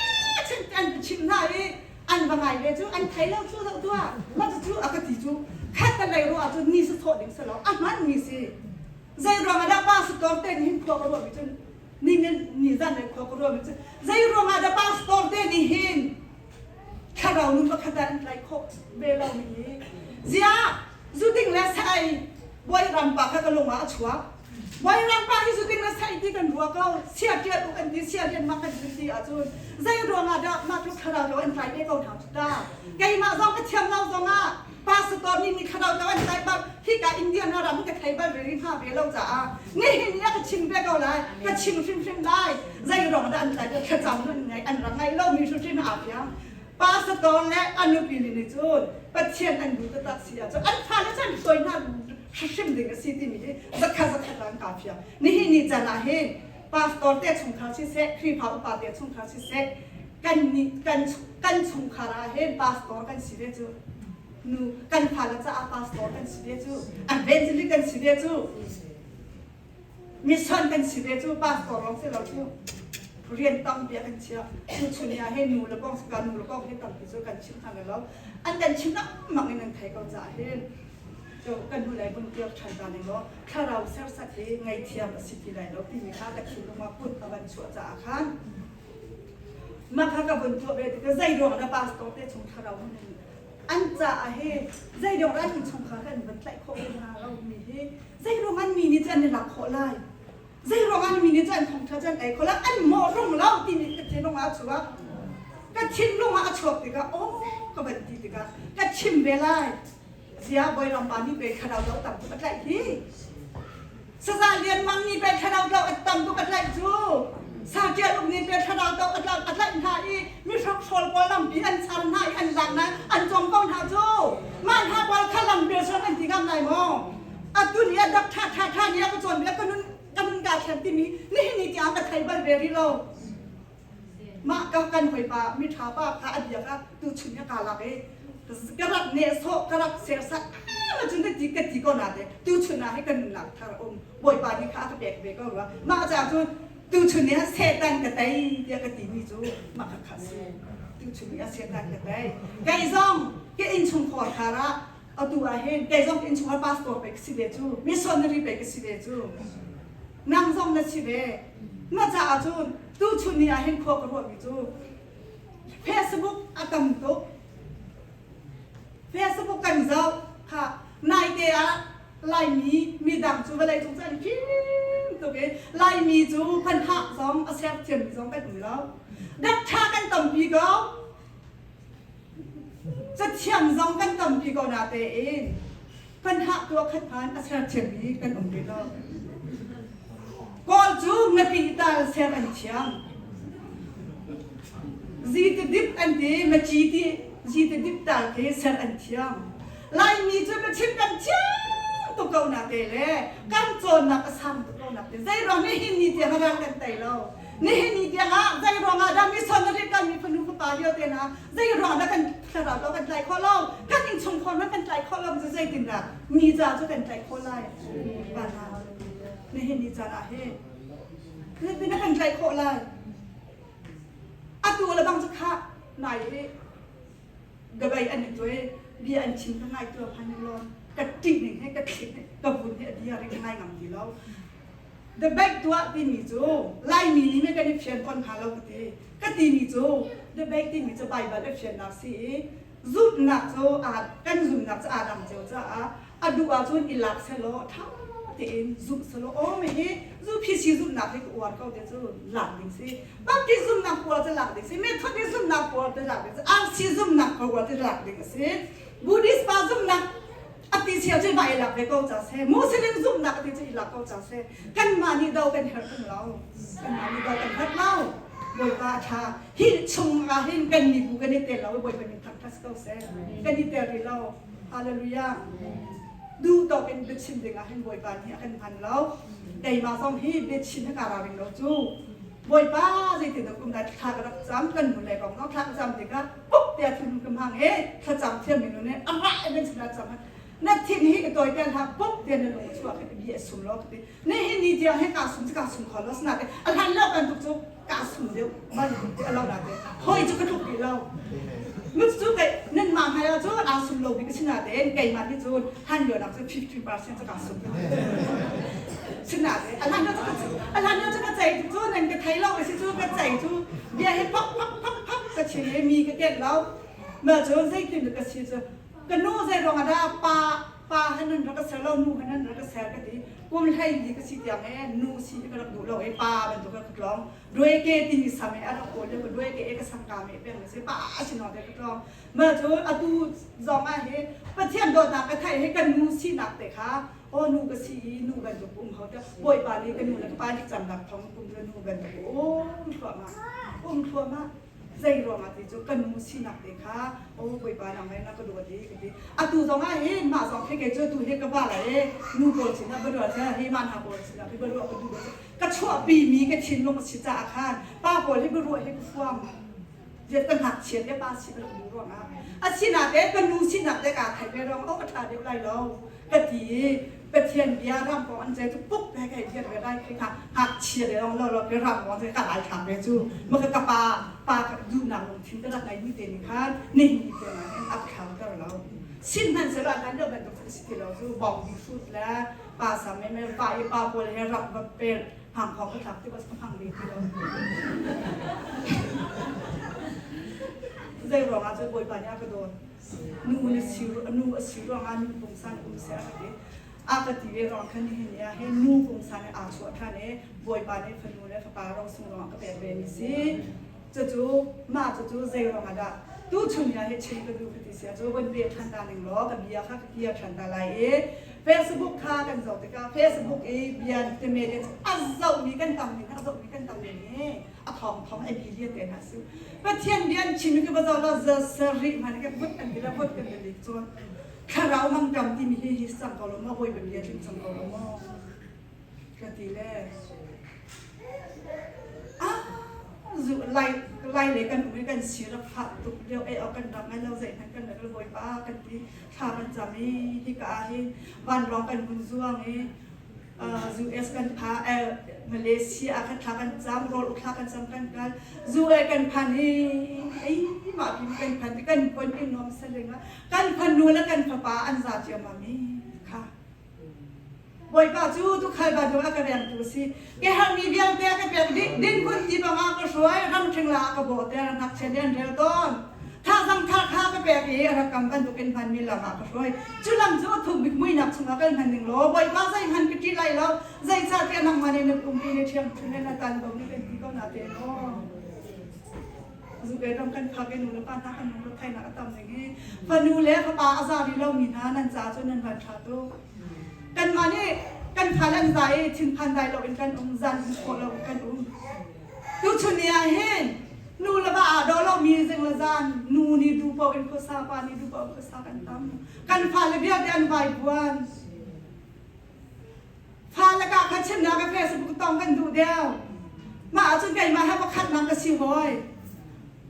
chen an chim hna i an va ngai ve cu an thei lo cu zoh tuah ma cu a ka ti cu khat ka lei ruah cu ni sa thawh ding sa lo a hman mi si zei ruang ah dah pastor te nih hin khua ka ruah mi cun ni ni zan le khua ka ruah mi cu zei ruang ah dah pastor te nih hin thlarau nun pakhat ah an tlai khawh ve lo mi hi? Ziah zu ding le sai bawi rampa kha ka lung ah a chuak. Bawi rampa hi zu ding le sai ti kan ruah ko sia tial uk an ti sia lian mak kan ti ahcun zei ruang ah dah mah tluk thlarau lo an tlai ve ko hna cu ta? Keimah zong ka thiam lo zong ah pastor nih ni thlarau lo an tlai bal hika Indiana ram ka thei bal rih hna ve lo caah nihin ni ah ka chim ve ko lai ka chim hrimhrim lai. Zei ruang dah an tlai ve thlacam nun ngai an rak ngaih lo mi hrimhrim aa fiang. Pastor le a nupi nih cun Pathian an duh taktak si ahcun an fale cu an hruai hna hrimhrim ding a si timi hi zakhat zakhat an kaa fiang. Nihin ni caan ah hin pastor te chungkhar siseh Khrihfa upa te chungkhar siseh kan nih kan kan chungkhar ah hin pastor kan si ve cu nu kan fale caah pastor kan si ve cu evangelist kan si ve cu mission kan si ve cu pastor lawng si lo cu rian tampi a kan chiah. Cu chun ah hin nu le kong ka nu le kong hi tampi cu kan chim hna lo an kan chim lengmang in an thei ko caah hin cu kan hnu lei vun kir ṭhan ta ning law thlarau serhsat hi ngaihthiam a si ti lai lo timi kha ka thinlung ah put a van chuah caah khan mah kha ka vun tuah ve tikah zei ruang dah pastor te chung thlarau hun an caah hi zei ruang an innchungkhar kha an van tlaih khawh ve hna lo mi hi zei ruang an mi nih cun an i lak khawh lai zei ruang an mi nih cun an thawngṭha cu an ei khawh lai an mawh rung lo timi ka thinlung ah a chuak. Ka thinlung ah a chuak tikah aw ka van ti tikah ka chim ve lai. Zia bawi rampa nih pe thlarau do tam tuk a tlaih hi. Saza Lian Mang nih pe thlarau do a tam tuk a tlaih cu. Sa Tial Uk nih pe thlarau do a tlaih hna i mi hrokhrawl pawl lampi an char hna i an lak hna an cawm ko hna cu. Mah hna pawl kha lampi sual an ti ngam lai maw? Atu ni a dak ṭha ṭha ṭha ni a ka cawnpiak ka nun ka nun kaa thlen timi nihin ni tiang ka thei bal ve rih lo. Mah ka kan hawipa miṭha pa kha a bia kha tuchun hi kaa lak i ka rak nehsawh ka rak sersak cun ka ti ka ti ko na te tuchun ah hi ka nunnak thar um Bawipa nih kha a ka pek ve ko rua. Mah caah cun tuchun ni ah Satan ka tei tiah ka timi cu mah kha kha si. Tuchun ni ah Satan ka tei. Kei zong ka innchungkhar khar ah atu ah hin kei zong innchungkhar pastor pei ka si ve cu missionary pei ka si ve cu nang zong na si ve. Na caah cun tuchun ni ah hin khua ka ruahmi cu Facebook a tam tuk. Facebook kan zoh kha naite ah Laimi midang cu vawlei cung cu an fim tuk i Laimi cu hmanhah zong a serthiammi zong kan um lo. Dak ṭha kan tampi ko. thiam zong kan tampi ko na tein kan hah tuah khat hman a ser thiammi kan um rih lo. Kawl cu ngapi tal ser an thiam. Zi ti dip an ti, maci ti zi ti dip tal khi ser an thiam. Laimi cu biachim kan thiam tuk ko na te le kan cawnnak a sang tuk ko na te. Zei ruang nihin ni tiang ral kan tei lo. Nihin ni tiang ah zei ruang ah dah missionary kan mi fanu fapa lio te na zei ruang dah kan thlarau lo kan tlai khawh lo kan innchungkhar hmanh kan tlai khawh lo cu zeitin dah mi ca cu kan tlaih khawh lai pa hna nihin ni caan ah hi zeitin dah kan tlaih khawh lai atu le bang cu khah nai i gabai an i tuai bia an chim ka ngai tu phan lon ka ṭih ning he ka thlik ka vun he a dia ring ngai ngam ti lo The bank tuah timi cu Laimi nih mei kan i fian kon hnga lo ka ti. Ka timi cu the bank timi cu Baibal a fiannak si i zumhnak cu aa kan zumhnak cu aa dang cio caah a duh ahcun i lak selaw ṭha tein zumh selaw aw mi hi zu PC zumhnak hi ka uar ko te cu lak ding si. Baptist zumhnak uar cu lak ding si. Methodist zumhnak uar te lak ding si. RC zumhnak uar te lak ding a si. Buddhist pa zumhnak a ti chia cu va i lak ve ko ca seh Muslim zumhnak a ti cu i lak ko ca seh kanmah nih do kan herh tung lo kanmah nih do kan herh lo Bawipa a ṭha hi chung ah hin kan mibu kan i tel lo Bawipa min thangṭhat ko seh kan i tel rih lo hallelujah duh tawk in biachim ding ah hin Bawipa nih a kan hman lo keimah zong hi biachim hi kaa ralring lo cu Bawipa zeitin dah kum lai thla ka rak cam kan nu le kong thla ka cam tikah puk tiah thun ka hmang e thlacam thiam mi nu nih a ra in sin cam na thin hi ka tawi te hla puk tiah na lung chuak hi bi a sum lo ka ti ne hi ni tiang he ka sum ka sum kho lo sna te a hlan lo kan tuk cu ka sum deuh ban tuk ti a lo na te hoi cu ka tluk ti lo nu cu kai nan ma hai cu a sum lo bi ka sina te keimah ni cun han lio nak cu 50% cu ka sum sina te a hlan cu a hlan cu ka cei cu nan ka thei lo si cu ka cei cu bia hi pok pok pok pok ka chim i mi ka ken lo mah cu zeitin ka si cu ka nu zei ruang ah dah pa pa han nan rak ka ser lo nu han nan rak ka ser ka ti kum hlei ni ka si tiang e nu si ka rak duh lo e pa bantuk ka tlong duai ke ti ni sam e a rak kawl ka duai ke e ka sang ka me peng si pa si no te ka tlong mah cu atu zong ah hi Pathian dawtnak ka theih hi kan nu sinak te kha aw nu ka si i nu bantuk um ho te bawipa nih ka nu le ka pa nih camnak thong kum le nu bantuk um thluahmah um thluahmah zei ruangah ti cu ka nu sinak te kha aw bawipa nang he na ka dawt i ka ti atu zong ah hin mah zong khi kei cu tu hi ka va la i nu pawl sinah va ruat hi mah hna pawl sinah hi va ruah ka duh ka chuahpi mi ka thinlung a si caah khan pa pawl hi va ruah hi ka fuam Ziat ka ngakchia te pa si ka rak duh ruangah a sinak te ka nu sinak te kaa theih ve ruang oh ka ṭha deuh lai lo ka ti i Pathian bia ram kong an cei cu puk he kai thian ve lai khi kha ngakchia le lo lo ke ram kong ka lai thlam ve cu ma ka ka pa pa ka duhnak lungthin ka rak ngai mi te nih khan ning ni te ma hin ap thlau ter lo sin hman se lo an lo bantuk si ti lo cu bong bi hrut le pa sam me pa i pa pawl he rak va pel hang khong ka thlak ti bas ka hang ve ti lo zei ruang ah cun bawipa nih a ka dawt nu le si nu a si ruang ah nu pungsan um seh a ka ti a ka ti ve ruang khan nihin ni ah hin nu pungsan in aa chuah ṭhan i bawipa nih fanu le fapa ro sung ruang ah ka pek ve mi si cucu mah cucu zei ruang ah dah tuchun ni ah hi chim ka duh ka ti si ah cu van pe ṭhan ta ning law ka bia kha ka kir ṭhan ta lai i Facebook kha kan zoh tikah Facebook i bia teme te a zohmi kan tam ning a zohmi kan tam ning hi a thong thong a bi te hna si Pathian bia an chim ka va la za sari man ka vut an ti la vut kan ti chuan thlarau mangtam timi hi hi sang ko lo ma hoi bia tling cang ko lo mo ka ti le ah zu lai lai le kan um kan si rak fa tuk lio e kan rak ngai lo zei hmanh kan rak bawipa kan ti thla kan cam i hika ah hin vanlawng kan hun zuang i US kan pha Malaysia ah khan thla kan cam rawl u thla kan cam kan kal zu e kan phan i ei mah pin kan phan i kan pon i nuam saling kan phan nu le kan fapa an za cio ma mi kha Bawipa cu tukhal bantuk a ka riantu a si. Ke harmi vialte a ka pek dih, din kun ti bang ah ka hruai, ramṭhing la a ka bawhter, ngakchia nih an rel tawn. Thazang thar kha ka pek i a rak kam bantukin hmanmi lam ah ka hruai. Cu lam cu a thuk bik muihnak chungah kan hman ning law, Bawipa zeihmanh ka ṭih lai lo, zeicahtiah nangmah nih na pumpi nih ṭhiangṭhunh in a tan ko ni kan ti ko na te maw? Zu ke ram kan phak i nu le pa hna kan lung thainak a tam ning hi fanu le fapa a za rih lomi hna nan ca cu nan van ṭha tuk. Kanmah nih kan fale an za i thinphan dai loin kan um, zan um khawh lo kan um. Tuchun ni ah hin nu le va aa daw lomi zing le zan nu nih duh paoh in khuasa, pa nih duh paoh in khuasa kan tam. Kan fale vialte an vaivuan. Fale ka kha chimnak ka Facebook tong kan duh deuh. Mah ahcun keimah he pakhatnak ka si hoi.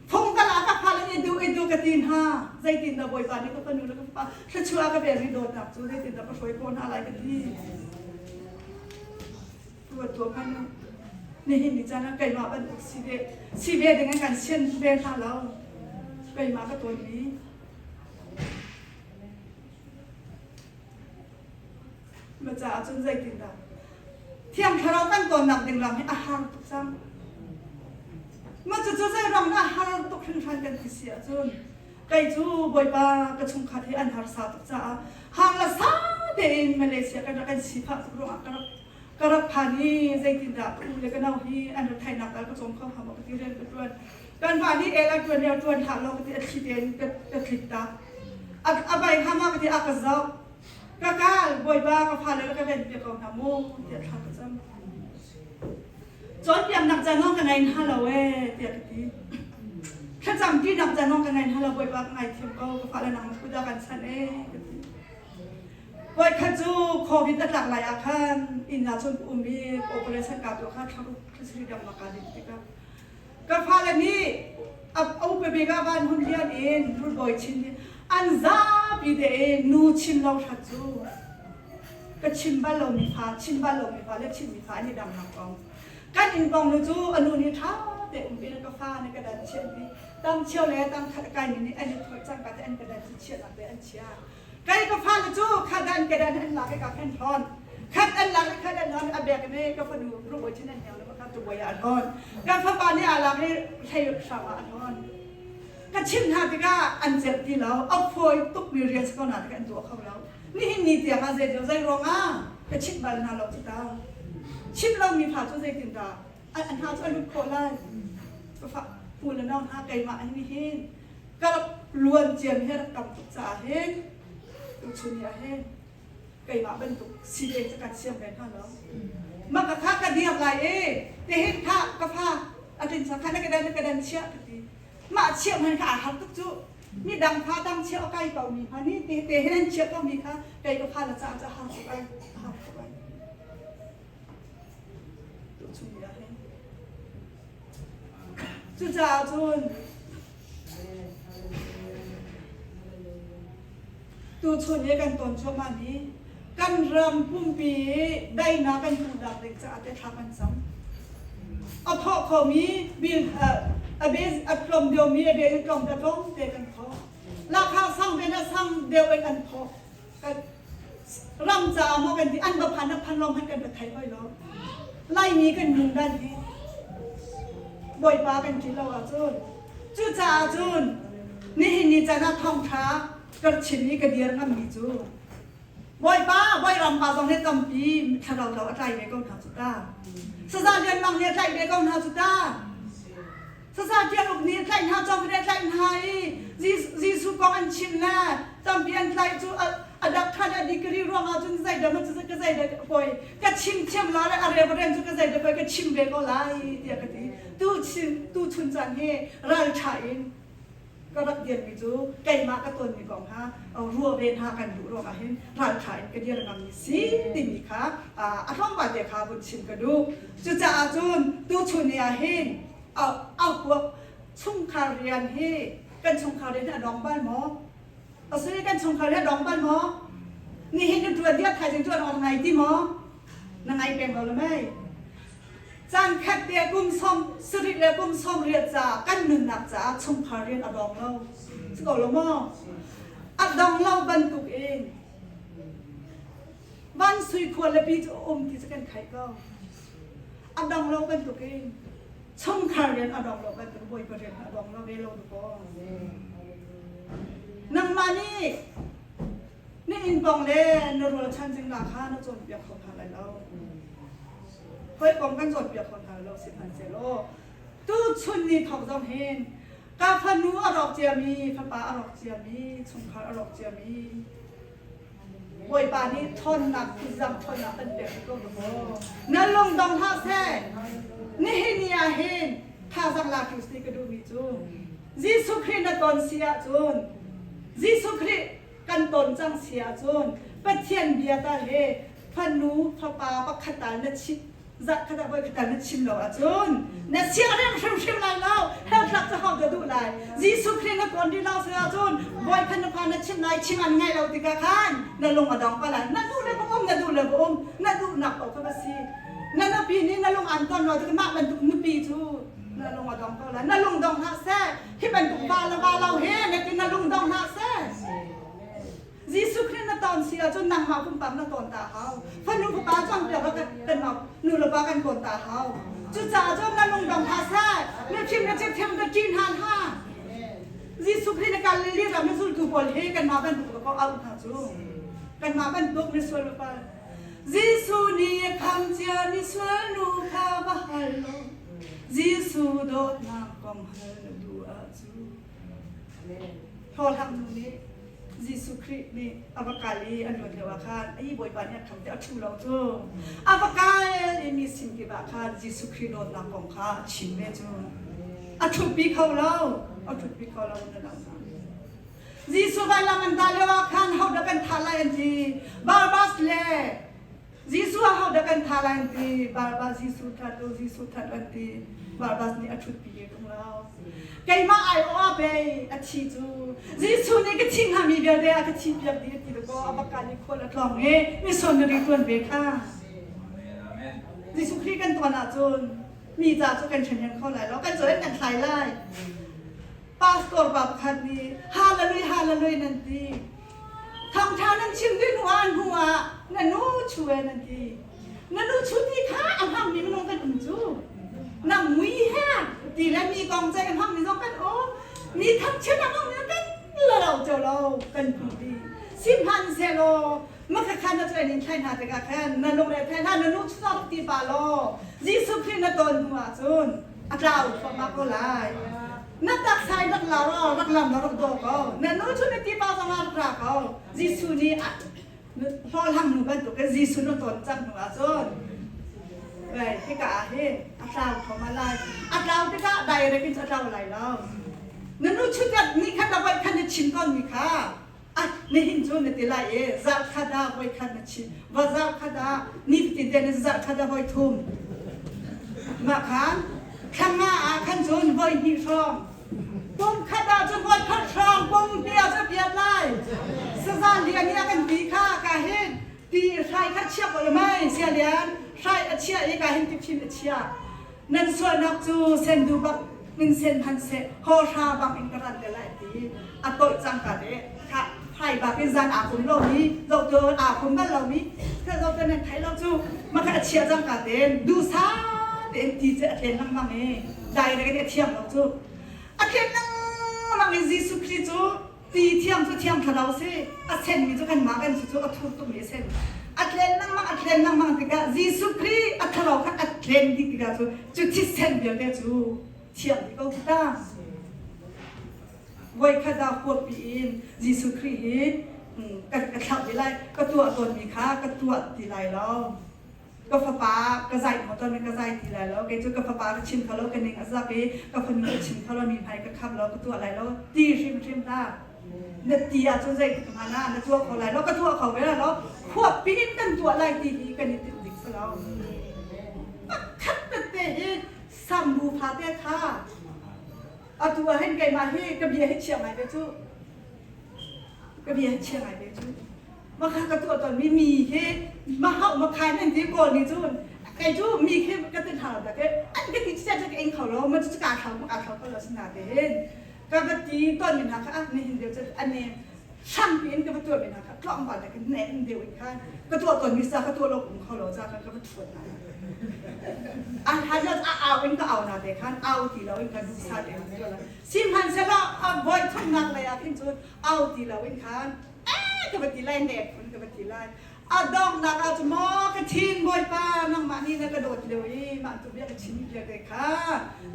Phung tal ah ka fale nih duh i duh ka ti hna. Zeitindah Bawipa nih ka fanu le ka fapa thluachuah ka pek i dawtnak cu zeitindah ka hruai khawh hna lai ka ti. Ruat tuah hmanh u. Nihin ni caan ah keimah bantuk si ve si ve ding in kan sian ve hna lo. Keimah ka tawnmi. Ma caah cun zeitindah Thiang Thlarau kan tawnnak ding lam hi a har tuk cang. Ma cucu zei ruang dah a har tuk hringhran kan ti si ahcun kei cu Bawipa ka chungkhat hi an harsa tuk caah hang le sa tein Malaysia kan rak kan sifah tuk ruangah ka rak ka rak phan i zeitindah ka u le ka nau hi an retheihnak tal ka cawm kho hnga maw ka ti rian ka ṭuan. Kan va nih el a ṭuan lio ṭuan hlah law ka ti a thli tein ka ka tlik tak. A a bai hnga ma ka ti a ka zoh. Ka kal Bawipa ka fale le ka ven piak ko hna mu tiah thla ka cam. Cawnpiaknak ca zong ka ngei hna lo ee tiah ka ti. Thlacam ṭinak ca zong ka ngei hna lo Bawipa ka ngaithiam ko ka fale nang kut ah kan chanh ee ka ti. Voikhat cu COVID a tlak lai ah khan inn ah cun ka um i operation kaa tuah kha thla ruk thla sarih dang ma kaa dinh tikah ka fale nih a upa bik ah van hun lian in rulbawi chin hi an zapi tein nu chim lo hrat cu ka chim bal lomi fa chim bal lomi fa le chimmi fa an i dangnak kong kan inn kong nu cu a nu nih ṭha te um in ka fa nih ka dan chiah mi tam cheu le tam khat kai mi nih an i thawih cangka te an ka dan cu chiahnak te an chia Kai ka fale cu khat an kedan an lak i ka khen hlawn. Khat an lak i khat an hlawn a bek ne ka fanu rubawi chin an hniang le ka tubawi ah a hlawn. Ka fapa nih a lak i hlei hrang ah a hlawn. Ka chimh hna tikah an celh ti lo. A fawi tukmi rian si ko na tikah an tuah kho lo. Nihin ni tiang ah zei zei ruang ah ka chimh bal hna lo cu ta. Chimh lomi fa cu zeitindah an hna cu a lut khawh lai. Ka fa pu le nau hna keimah an ni hin ka rak luan ciam hi rak tam tuk caah hin tuchun ni ah hin keimah bantuk si ve cu kan siam ve hna lo mah ka kha ka dir lai i tihin kha ka fa a tlin sa kha na ka dan na ka dan chiah ka ti mah chiah hman kha aa har tuk cu mi dang fa dang chiah kai ko mi hma ni te te hin an chiah ko mi kha kei ka fa la caah ca har tuk ai har tuk ai tuchun ni ah hin Cucaah cun tuchun i kan ton cuahmahmi kan ram pumpi i daihnak kan hmuhnak ding caah te thla kan cam. A thawh khomi bil a be a tlawm deuhmi a be in tlawm ta tlawm te kan thawh. Lahkhah sang ve na sang deuh in an thawh. Kan ram caah maw kan ti an va phan na phan lawng hmanh kan va thei hoi lo. Laimi kan nun dan hi Bawipa kan ṭih lo ahcun cucaah cun nihin ni caan ah thawngṭha ka chim i ka dir ngammi cu Bawipa Bawiram pa zong hi tampi thlarau lo a tlai ve ko hna cu ta. Saza Lian Mang nih a tlaih ve ko hna cu ta. Saza Tial Uk nih a tlaih hna cawk nih a tlaih hna i Jesuh kong an chim le tampi an tlaih cu a dak ṭhan a degree ruangah cun zeidah maw cu ka zeidah poi ka chim thiam la le a reverend cu ka zeidah poi ka chim ve ko lai tiah ka ti tu chin tu chun caan hi ralṭha in ka rak dirmi cu keimah ka tawnmi kong kha ruah ve hna kan duh ruangah hin ralṭha in ka dir ngammi si timi kha a tlawmpal te kha vun chim ka duh cucaah cun tuchun ni ah hin a huap chungkhar rian hi kan chungkhar rian hi a dong bal maw a si kan chungkhar rian a dong bal maw nihin na ṭuan diak thaizing ṭuan awk na ngai ti maw na ngai peng ko lo mei Caan khat te kum 70 le kum 80 ca kan nunnak caah chungkhar rian a dong lo. Si ko lo maw? A dong lo bantuk in van sui khua le pi cu um ti cu kan khaih ko. A dong lo bantuk in chungkhar rian a dong lo bantuk Bawipa rian a dong lo ve lo ko. Nangmah nih na inn pawng le na rualchan zingla kha na cawnpiak kho hna lai lo. Hawikom kan cawnpiak kho hna lo sihmanhsehlaw tuchun ni thawk zong hin. Ka fanu a rawk ciami, fapa a rawk ciami, chungkhar a rawk ciami. Bawipa nih ṭhawnnak khuazang ṭhawnnak kan pek ko maw? Na lung dong hlah seh. Nihin ni ah hin thazaang la tu si ka duhmi cu Jesuh Khrih na ton si ahcun Jesuh Khrih kan ton cang si ahcun Pathian bia ta he fanu fapa pakhat tal na chimh zarh khat ah voi khat na chim lo ahcun na siarem hrimhrim lai lo hell tlak cu ho dah duh lai Jesuh Khrih na kawn rih lo si ahcun bawi khan na fa na chim lai chim an ngai lo tikah khan na lung a dong pa lai na duh le va um na duh le va um na duhnak paoh kha va si na nupi nih na lung an ton lo tikah mah bantuk nupi cu na lung a dong ko lai na lung dong hlah seh hi bantuk va le va lo he na ti na lung dong hlah seh Jesuh Khrih na tawn si ahcun nangmah pumpak na tawn ta hau. Fanu fapa cawnpiak ah kan nu le pa kan tawn ta hau. Cucaah cun na lungdong hlah seh. Na thim na thiam ka ṭih hna hlah. Jesuh Khrih na Galilee ram i zultu pawl hi kanmah bantuk ko auh hna cu. Kanmah bantuk misual pa. Jesuh nih kham cia misual nu kha va hal law Jesuh dawtnak kong hal na duh ahcun. Thawhlang nu nih Jesuh Khrih nih a va kal i a luan lio ah khan ai Bawipa nih a kham te a ṭhu lo cu a va kal i mi sin kip ah khan Jesuh Khrih dawtnak kong kha a chim ve cu a ṭhutpi kho lo a ṭhutpi kho lo na lo Jesuh vailam an dah lio ah khan hodah kan thah lai an ti Barabbas le Jesuh ahodah kan thah lai an ti. Barabbas Jesuh that u, Jesuh that an ti. Barabbas nih a ṭhutpi ve ṭung lo. Keimah aiawh ah pei a thi cu. Jesuh nih ka thi hngami vialte a ka thi piak dih a ti dakaw a baka nih khual a tlawng i missionary ṭuan ve kha. Jesuh Khrih kan tuan ahcun mi ca cu kan ṭhenhem kho lai lo, kan caw in kan thlai lai. Pastor pa pakhat nih hallelujah hallelujah nan ti. Thawngṭha nan chim dih hnu ah hnu ah na nu chu e nan ti. Na nu chu ti kha a hmangmi minung kan um cu. Nang mui he ti le mi kong ceih a hmangmi zong kan um. Mi thangchiat a hmangmi kan la lo cio lo kan hmu dih. Sihmanhsehlaw makhakha na cuai ning thlai hna tikah khan na lungre thai hna na nu chu rak ti pa law Jesuh Khrih na ton hnu ahcun a tlau thluahmah ko lai. Na taksa in rak la law rak lam law rak daw ko. Na nu cu na ti pa zong ah rak ra ko. Jesuh nih hlawhhlang nu bantuk in Jesuh na ton cang hnu ahcun Right, hika ah hin a tlau thluahmah lai. A tlau tikah direct in cu a tlau lai lo. Na nu chutat ni khat la voi khat na chim tawn mi kha ah nihin cu na ti lai i zarh khat ah voi khat na chim va zarh khat ah ni fatin te na zarh khat ah voi thum mah khan thla ah khan cun voi hnih hrawng pum khat ah cun voi khat hrawng pum hnih ah cun piat lai saza lian nih a kan ti kha ka hin ti hrai kha chia ko mai sia lian hrai a chia i ka hin ti phin a chia nan sualnak cu sendu bak in sen hmanh seh hawhra bang in ka ran te lai ti a toih cangka te kha phai bak in zan aa kum lomi zohtu aa kum bal lomi kha zohtu nan thai lo cu makha a chia cangka tein duhsa tein ti cu a tlen lengmang i direct in a thiang lo cu a tlen lengmang in Jesuh Khrih cu Ti thiang cu thiang thlarau si. A senmi cu kanmah kan si cu a thur tukmi a sen. A tlen lengmang a tlen lengmang tikah Jesuh Khrih a thlarau kha a tlen dih tikah cu cu thisen vialte cu thiang dih ko khi ta. Voikhat ah huappi in Jesuh Khrih hi ka ka thlauh ti lai, ka tuah tawnmi kha ka tuah ti lai lo. Ka fapa ka zai maw tawn ka zai ti lai lo. Kei cu ka fapa ka chim kho lo, ka ning a zak i ka fanu ka chim kho lo, mi hmai ka kham lo, ka tuah lai lo ti hrimhrim hlah. Na ti ahcun zeitik hmanh ah na tuah kho lai lo, ka tuah kho ve lai lo. Huappi in kan tuah lai ti hi kan i tinh dik si lo. Pakhat tete hi sambu fate kha atu ah hin keimah hi ka bia hi chia ngai ve cu. Ka bia hi chia ngai ve cu. Makha ka tuah tawn mi mi hi mahau makhai nan ti kawl nih cun kei cu mi khi ka ti hna da ke an ka ti chiat ka ing kho lo ma cu ka thlau ka thlau ko lo sina te hin ka va ti ton mi hna kha ah ni hin deu cu an ne hrang pi in ka va tuah mi hna kha tlawng pa da ke ne in deu in khan ka tuah ton mi sa ka tuah lo um kho lo cha ka ka va thuat na an han a au in ka au na te khan au ti lo in ka du sa te sihmanhsehlaw a voi thumnak lei ah khin cun au ti lo in khan ka va ti lai nek phun ka va ti lai a donghnak ah cu maw ka thin bawipa nangmah nih na ka dawt lio i mah tu bia ka chim bia te kha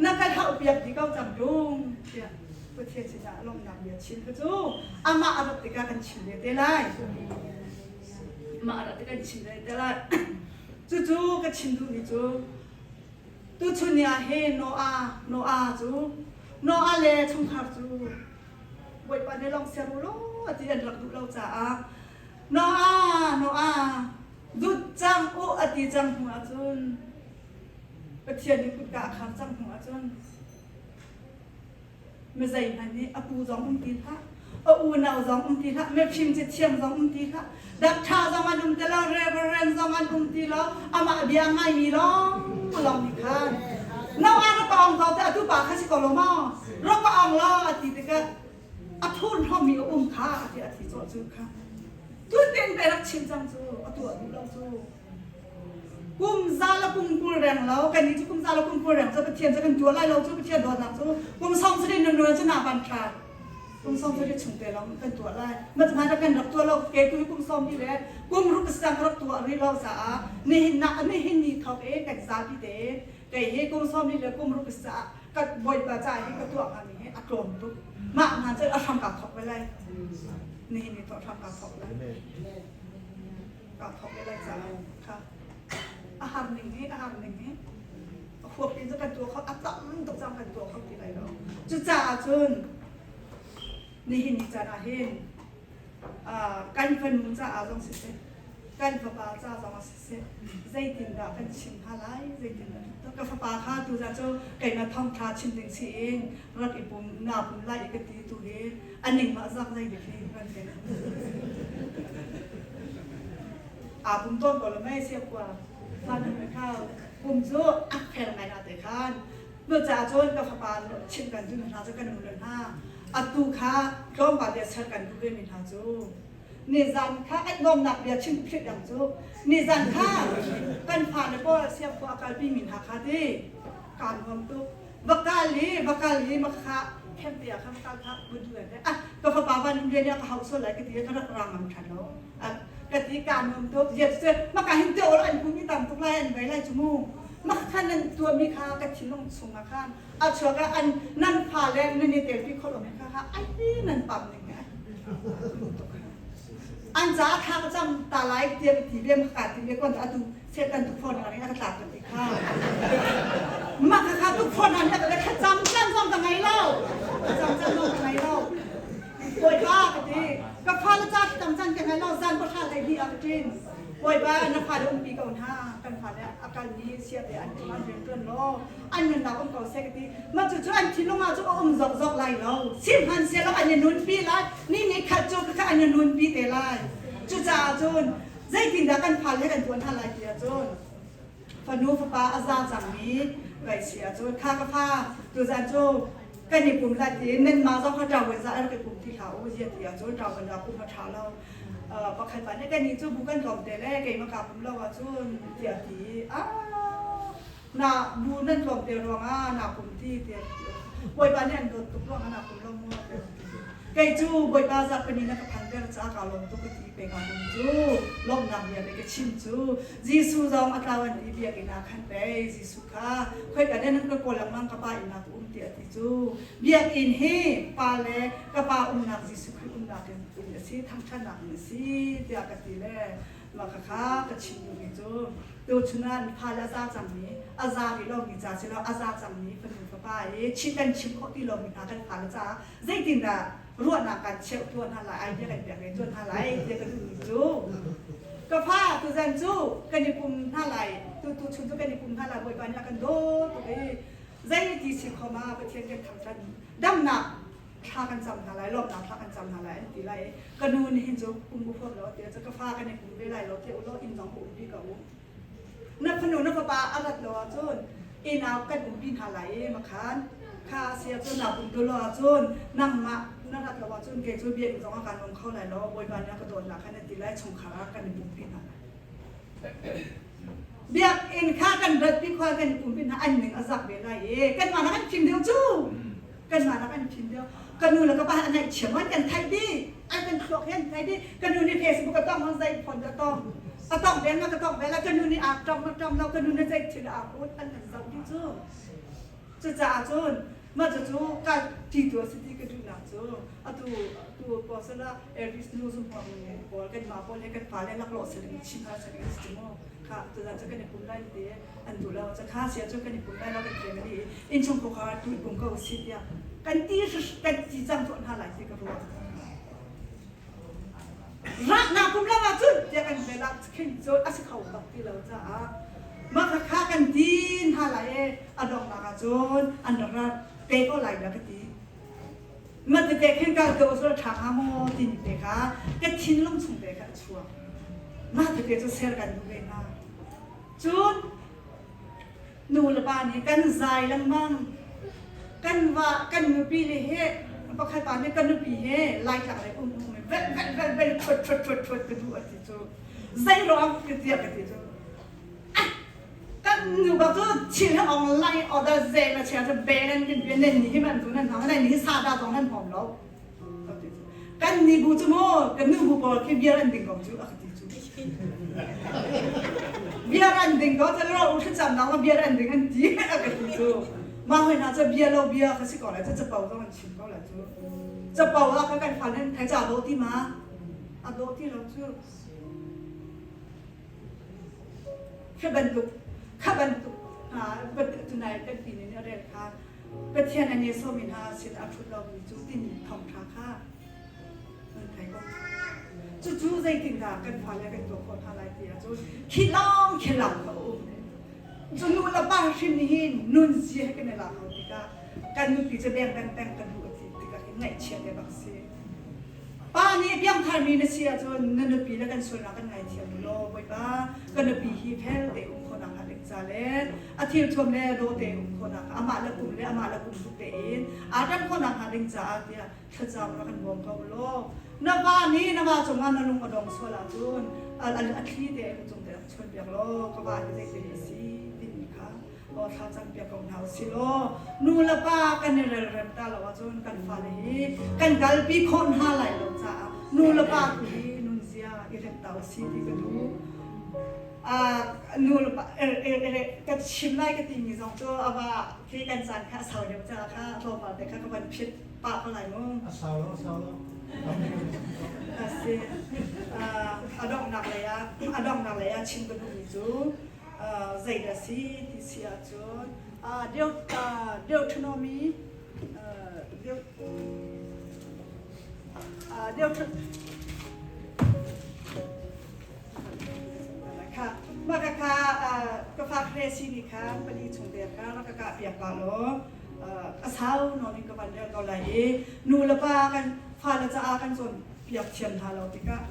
na ka hauh piak di ko cang tung tiah. Pathian sinah lawmhnak bia chim kha cu amah a rat tikah kan chim ve te lai. Amah a rat tikah kan chim ve te lai. Cucu ka chim duhmi cu tuchun ni ah hin Noah Noah cu Noah le chungkhar cu Bawipa nih lawng ser u law ti an rak duh lo caah Noah Noah dut cang u a ti cang hnu ahcun Pathian nih kutka a khar cang hnu ahcun mi zeihmanh nih a pu zong um ti hlah a unau zong um ti hlah mifim cathiam zong um ti hlah dakṭha zong an um ti lo reverend zong an um ti lo amah bia ngaimi lawng lawng nih khan no a rak ka ong ko te atu pa kha si ko lo maw rak ka ong lo a ti tikah a thurhnawmmi a um kha a ti a thi cawh cu kha tutin pe rak chim cang cu a tuah duh lo cu Kum za le kum 20 reng lo kan nih cu kum za le kum 20 reng cu Pathian cu kan tuah lai lo cu Pathian dawtnak cu kum sawm sarih nun cu na van tha kum 70 chung te lawng kan tuah lai ma hmai kan rak tuah lo ke tu kum sawm hi le kum ruk sang rak tuah rih lo caah nihin na nihin ni thok e kan zapi te kei hi kum sawm li le kum ruk sa ka bawipa ca hi ka tuah hnga mi hi a tlawm tuk mah hna cu a hram ka thok ve lai nihin ni thok hram ka thok lai kaa thawk ve lai caah kha a har ning hi a har ning hi a huap in cu kan tuah kho a tam tuk cang kan tuah kho ti lai lo cucaah cun nihin ni caan ah hin kan fanu caah zong siseh kan fapa ca zong ah siseh zeitindah kan chim hna lai zeitindah ka fapa kha tuzan cu keimah thawngtha chim ding si in rak i pum naa pum lai i ka ti tu hi a ning ma zak zei dik hi kan ti aa pum tawn ko lo mei sia khua fan kha pum cu a fel ngai na te khan nu ca cun ka fapa chim kan duh hna cu kan nu le hna atu kha tlawmpal bia ser kan duh ve mi hna cu nizan kha an nuamnak bia chim phit dang cu nizan kha kan fa le pawl sia khua kalpi mi hna kha ti kaan nuam tuk vakal hi vakal hi makha khemte ah khan vakal kha budu le ah ka fapa van um rian ka hau sol lai ka ti ka rak rang am than lo ka ti ka nuam tuk ziat se maka hin te ol an pum i tam tuk lai an vai lai chu mu makha nan tua mi kha ka thinlung chung ah khan a chuak ah an nan fa le nan i tel pi khol om kha kha ai nan pam ning an ca tha ka cam ta lai tiah ka ti ve ka ti ve kon atu setan tu phone an ka tlak kan ti kha mah kha kha tu phone an ka kha cam cam zong ka ngai lo cam cam zong ka ngai lo bawipa ka ti ka fa le ca tam chan ka ngai lo zan pa thla lei hi a ka tin bawipa na fa le umpi ko hna kan fa le akal mi sia te an tuan rian tuan lo an nunnak um ko seh ka ti mah cu cu an thinlung ah cu a um zok zok lai lo sihmanhsehlaw an i nunpi lai ni ni khat cu kha an i nunpi te lai cucaah cun zeitindah kan fale kan tuan hna lai ti ahcun fanu fapa a za cangmi kai si ahcun kha ka fa tuzan cu kan i pum lai ti nanmah zong kha ṭawen za rak i pum ti hlah u zia ti ahcun ṭawen za pum a ṭha lo pakhat pa nih kan nih cu bu kan tlawm te le keimah kaa pum lo ahcun tiah ti ah na bu nan tlawm te ruangah na pum ti tiah Bawipa nih an dawt tuk ruangah na pum lo mu kei cu Bawipa zarhpini na ka phan ter caah kaa lawm tuk ka ti pe ka pum cu lawmhnak bia pe ka chim cu Jesuh zong a tlau an ti biakinn ah khan pei Jesuh kha khoika den an ka kawl lengmang ka pa inn ah ka um ti a ti cu biakinn hi pa le ka pa umnak Jesuh Khrih umnak in a si thangṭhatnak in a si tiah ka ti le mah khakha ka chim duhmi cu tuchun ah fale a za cangmi a za rih lomi ca si lo a za cangmi fanu fapa i chim kan chim khawh ti lomi hna kan fale caah zeitindah ruahnak kan cheuh tuah hna lai idea kan pek ve tuah hna lai tiah ka duhmi cu ka fa tuzan cu kan i pum hna lai tu tu chun cu kan i pum hna lai bawipa nih a kan dawt tuk i zei ti si khom ah pathian kan thangṭhat damnak thla kan cam hna lai lawmhnak thla kan cam hna lai an ti lai i ka nu nih hin cu pum u huam lo tiah cu ka fa kan i pum ve lai lo tiah u law inn zong um pi ko u na fanu na fapa a rat lo ahcun inn ah kan umpi hna lai i makhan kha sia cun na pum lo ahcun nangmah na rat lo ahcun kei cu biakinn zong ah kan um kho lai lo bawipa nih a ka dawtnak khan a ti lai chungkhar ah kan i pumpi hna lai biakinn kha kan ratpi khua kan i pumpi hna an ning a zak ve lai i kanmah nak an fim deuh cu kanmah nak an fim deuh ka nu le ka pa an ngaihchiam an kan theih dih an kan thluak hi an theih dih ka nu nih Facebook a tong hon zei phone ka tong a tong vel ma ka tong vel ka nu nih aa tong ma tong lo ka nu nih zei thil aa put an kan zoh dih cu cucaah cun. Mah cucu ka ti tu a si ti ka duhnak cu atu tu pawl ah Aries nu zumhawk pawl kanmah pawl he kan fale laklawh si ding chim ha si ding si mu kha tuzan cu kan i pum lai ti an duh lo ca kha sia cu kan i pum lai lo kan family innchung khua tu i pum ko si tiah kan ti kan ti cang tuah hna lai ti ka ruah. Rahnak pum lam ah cun tiah kan vel ah khin cun a si kho bak ti lo caah mah kha kha kan tin hna lai i a donghnak ah cun an rak ra te ko lai dah ka ti. Mah tete khin ka ka usul ṭha hnga maw timi te kha ka thinlung chung te kha a chuak. Mah tete cu ser kan duh ve hna. Cun nu le pa nih kan zai lengmang. Kan va kan nupi le he pakhat pa nih kan nupi he Laitlang lei um um vel vel vel vel ṭhuat ṭhuat ṭhuat ṭhuat ka duh a ti cu. Zei ruang ka tiah ka ti cu. Kan nu bak cu thil he ong lai order ze na chia cu belen kan bian nan ni hi man tu nan hmang nan ni hi sada zong nan hmawm lo. Kan ni bu cu maw kan nu bu pawl khi beer an ding ko cu a ka ti cu. Beer an ding ko cu ro u thlacam nang ma beer an ding an ti a ka ti cu. Mah hoi hna cu bia lo bia ka si ko lai cu capo zong an chim ko lai cu. Capo ah kan kan fa nan thai ca dawh ti ma? A dawh ti lo cu. Kha bantuk kha bantuk hna tunai kan pi nih a rel kha Pathian an i sawmi hna sin a ṭhut lomi cu timi thawngṭha kha nan thei ko. Cucu zeitindah kan fale kan tuah khawh hna lai ti ahcun khi lawng khi lam kha a um. Cu nu le pa hrim nih hin nunzia he kan i lak lo tikah kan nupi cu beng peng peng kan duh a ti tikah hin ngaihchia te bak si. Pa nih piangtharmi na si ahcun na nupi le kan sualnak kan ngaithiam u law Bawipa ka nupi hi fel te um khawhnak hnga ding ca le a thilthuam le dawh te um khawhnak amah le kum le amah le kum tluk tein aa ṭem khawhnak hnga ding caah tiah thlacam rak kan bawm ko law na va nih na va cungah na lung a dong sual ahcun a thli te a cung te rak chuan piak law ka va hi zeitin a si timi kha aw thla cam piak ko hna usih law nu le pa kan i relrem ta lo ahcun kan fale hi kan kalpi khawh hna lai lo caah nu le pa tu hi nunzia i rem ta usih ti ka duh. Nu le pa ka chim lai ka timi zong cu a va khi kan caan kha a sau deuh caah kha tlawmpal te kha ka van phit pah ko lai mu. A sau lo, a sau lo. A si. A donghnak lei ah a donghnak lei ah chim ka duhmi cu zeidah si ti si ahcun Deuteronomy kha mah ka kha ka fa khresi nih khan pali chung te kha rak ka kah piak pa law a sau nawn in ka van rel ko lai i nu le pa kan fale caah kan cawn piak thiam hna lo tikah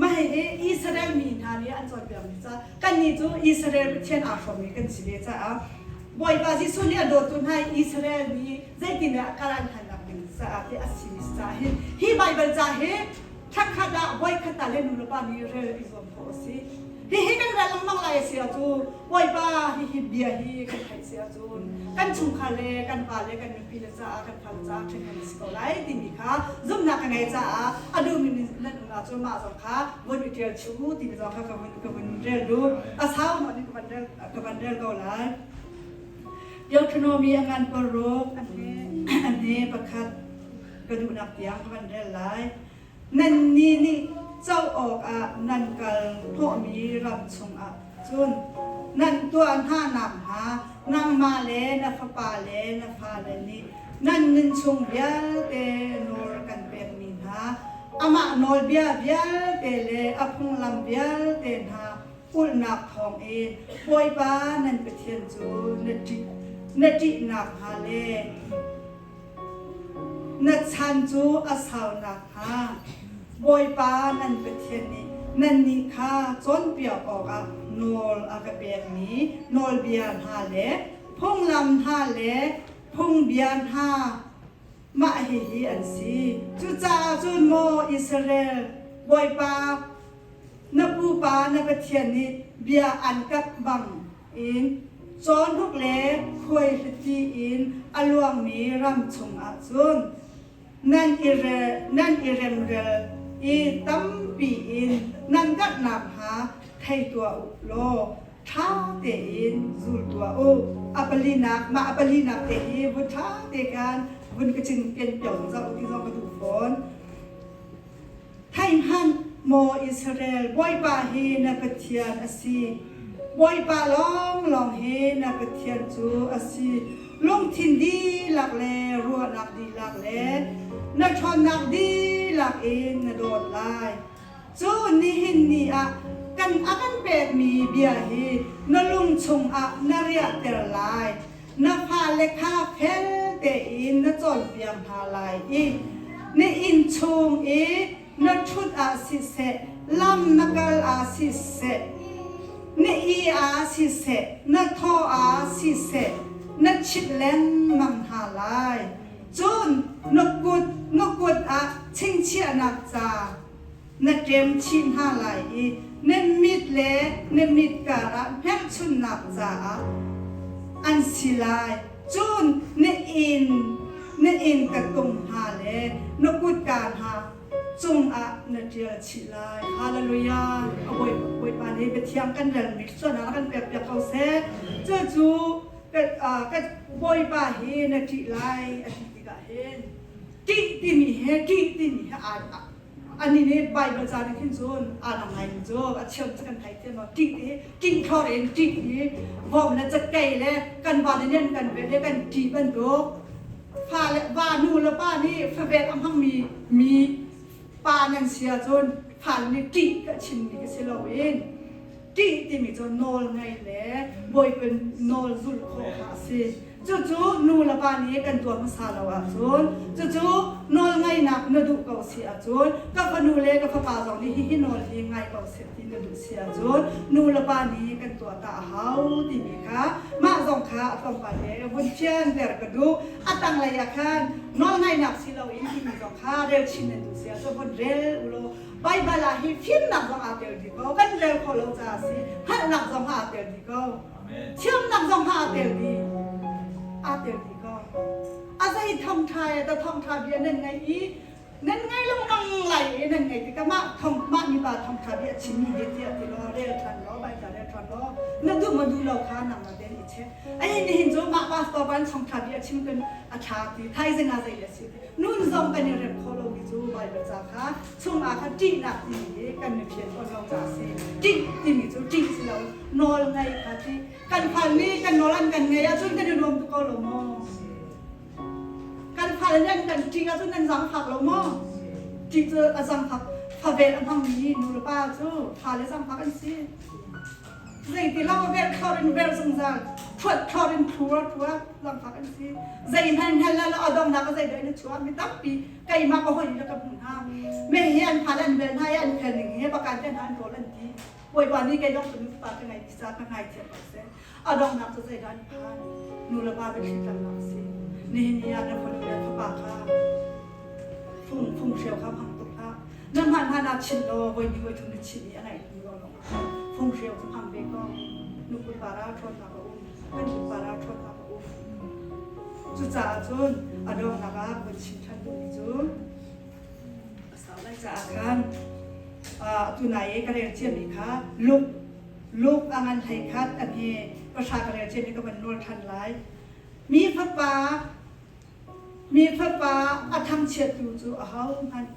mah hihi Israel mi hna nih an cawnpiakmi ca kannih cu Israel Pathian aa hrawmmi kan si ve caah Bawipa Jesuh nih a dawtu hna i Israel mi zeitindah kal an halnak ding caah ti a simi caah hin hi Baibal ca hi thakhat ah voikhat ah le nu le pa nih rel i zuam khawh a si. Hihi kan rel lengmang lai a si ahcun Bawipa hihi bia hi kan theih si ahcun kan chungkhar le kan pa le kan nupi le caah kan fale caah ṭhahnem a si ko lai timi kha zumhnak ka ngei caah a duhmi nan um ahcun mah zong kha vun i ṭial chih u timi zong kha ka vun ka vun rel duh. A sau nawn in ka van rel ka van rel ko lai. Deuteronomy a ngan paruk a hme a hme pakhat ka duhnak tiang ka van rel lai. Nannih nih co awkah nan kal hnawhmi ram chungah cun nan tuah hna nakhnga nangmah le na fapa le na fale nih nan nunchung vialte nawl kan pekmi hna amah nawlbia vialte le a phunglam vialte hna ulhnak thawngin Bawipa nan Pathian cu na ṭih na ṭih nakhnga le Na chan cu a sau nakhnga Bawipa nan Pathian nih nannih kha cawnpiak awkah nawl a ka pekmi nawlbia hna le phunglam hna le phungbia hna mah hihi an si. Cucaah cun maw Israel, Bawipa na pupa na Pathian nih bia an kamh bang in cawhnuk le khuaihliti in a luangmi ram chungah cun nan i nan i remrel i tampi in nan karh nakhnga thei tuah u law ṭha. Ṭha tein zul tuah u. A palinak, mah a palinak te hi vun ṭha te khan vun ka cinken piak zungzal u ti zong ka duh fawn. Theihmanh, maw Israel, Bawipa hi na Pathian a si. Bawipa lawnglawng hi na Pathian cu a si. Lungthin dihlak le ruahnak dihlak le na ṭhawnnak dihlak in na dawt lai. Cu nihin ni ah kan a kan pekmi bia hi na lung chungah na riahter lai. Na fale kha fel tein na cawnpiak hna lai i na inn chung i na ṭhut ah siseh, lam na kal ah siseh, na i ah siseh, na thaw ah siseh, na chimh lengmang hna lai. Cun na kut na kut ah chingchiahnak ca na ṭem chih hna lai i na mit le na mit karah hmelchunhnak caah an si lai. Cun na inn na inn ka tung hna le na kutka hna cungah na ṭial chih lai. Hallelujah! A Bawipa nih biathiang kan relmi sualnak a kan pekpiak ko seh. Cucu ka Bawipa hi na ṭih lai a ti tikah hin ṭih timi he ṭih timi he ani nih Bible ca nih khin cun aa dang ngai mi cu a chim cu kan theih thiam lo ṭih ti ṭih thlor in ṭih hi vom le cakei le kan va le nen kan vet le kan ṭih bantuk fa le va nu le pa nih favet a hmangmi mi pa nan si ahcun fa nih ṭih ka chimmi ka si loin ṭih timi cu nawl ngei le bawipa nawl zulh khawh kha a si. Cucu nu le pa nih kan tuah hmasa lo ahcun cucu nawl ngaihnak na duh ko si ahcun ka fanu le ka fapa zong nih hihi nawl hi ngai ko seh ti na duh si ahcun nu le pa nih kan tuah ta a hau timi kha mah zong kha a tlawmpal le vun fianter ka duh. A tanglei ah khan nawl ngaihnak si loin timi zong kha rel chin nan duh si ahcun vun rel u law Baibal ah hi fimnak zong aa tel dih ko. Kan rel khawh lo caah a si. Hngalhnak zong aa tel dih ko. Thiamnak zong aa tel dih. Aa tel dih ko. A zei thawngṭha e ta thawngṭha bia nan ngaih i nan ngai lengmang lai i nan ngaih tikah mah thong mah mipa thawngṭha bia a chimmi hi tiah ti law rel ṭhan law Baibal rel ṭhan law na duh maw duh lo kha nangmah tein i check. Ai nihin cu mah pastor ban thawngṭha bia chim kan a ṭha ti thaizing ah zei le si ti Nun zong kan i rem kho lomi cu Baibal ca kha chungah khan ṭihnak timi hi kan i fian tawn lo caah a si. Ṭih timi cu ṭih si lo nawl ngaih kha ṭih. Kan fal nih kan nawl an kan ngaih ahcun kan i nuam tuk ko lo maw? Kan fale nih an kan ṭih ahcun nan zaangfak lo maw? Ṭih cu a zaangfak favel a hmangmi nu le pa cu fale zaangfak an si. Zeiti lo vel thlor in vel zungzal thuat thlor in thlur thuat langfak an si zei hmanh hngal la a dongnak a zei in chuah mi tampi keimah ka hoi la ka hmuh hna me hi an phal an vel hna i an fel ning he bakan te hna an rawl an ti bawipa nih kei dong cu pa ka ngai sa ka ngai thiam ko seh a donghnak cu zeidah an phan nu le pa biathli tlamnak a si nihin ni ah na fanu le fapa kha fung fung hreu kha hmang tuk hlah na hman hman ah chim law voi ni voi thum na chim i a ngaih hnu law Phunghreu cu hmang ve ko. Nukul para ṭhawnnak a um. Kan kut para ṭhawnnak a um. Cucaah cun a donghnak ah kan chim ṭhan duhmi cu a sau lai caah khan tunai i ka rel ciami kha luk luk a ngan hlei khat a hme pahra ka rel ciami ka van nawl ṭhan lai. Mi fapa Mi fapa a thangchiattu cu ahohmanh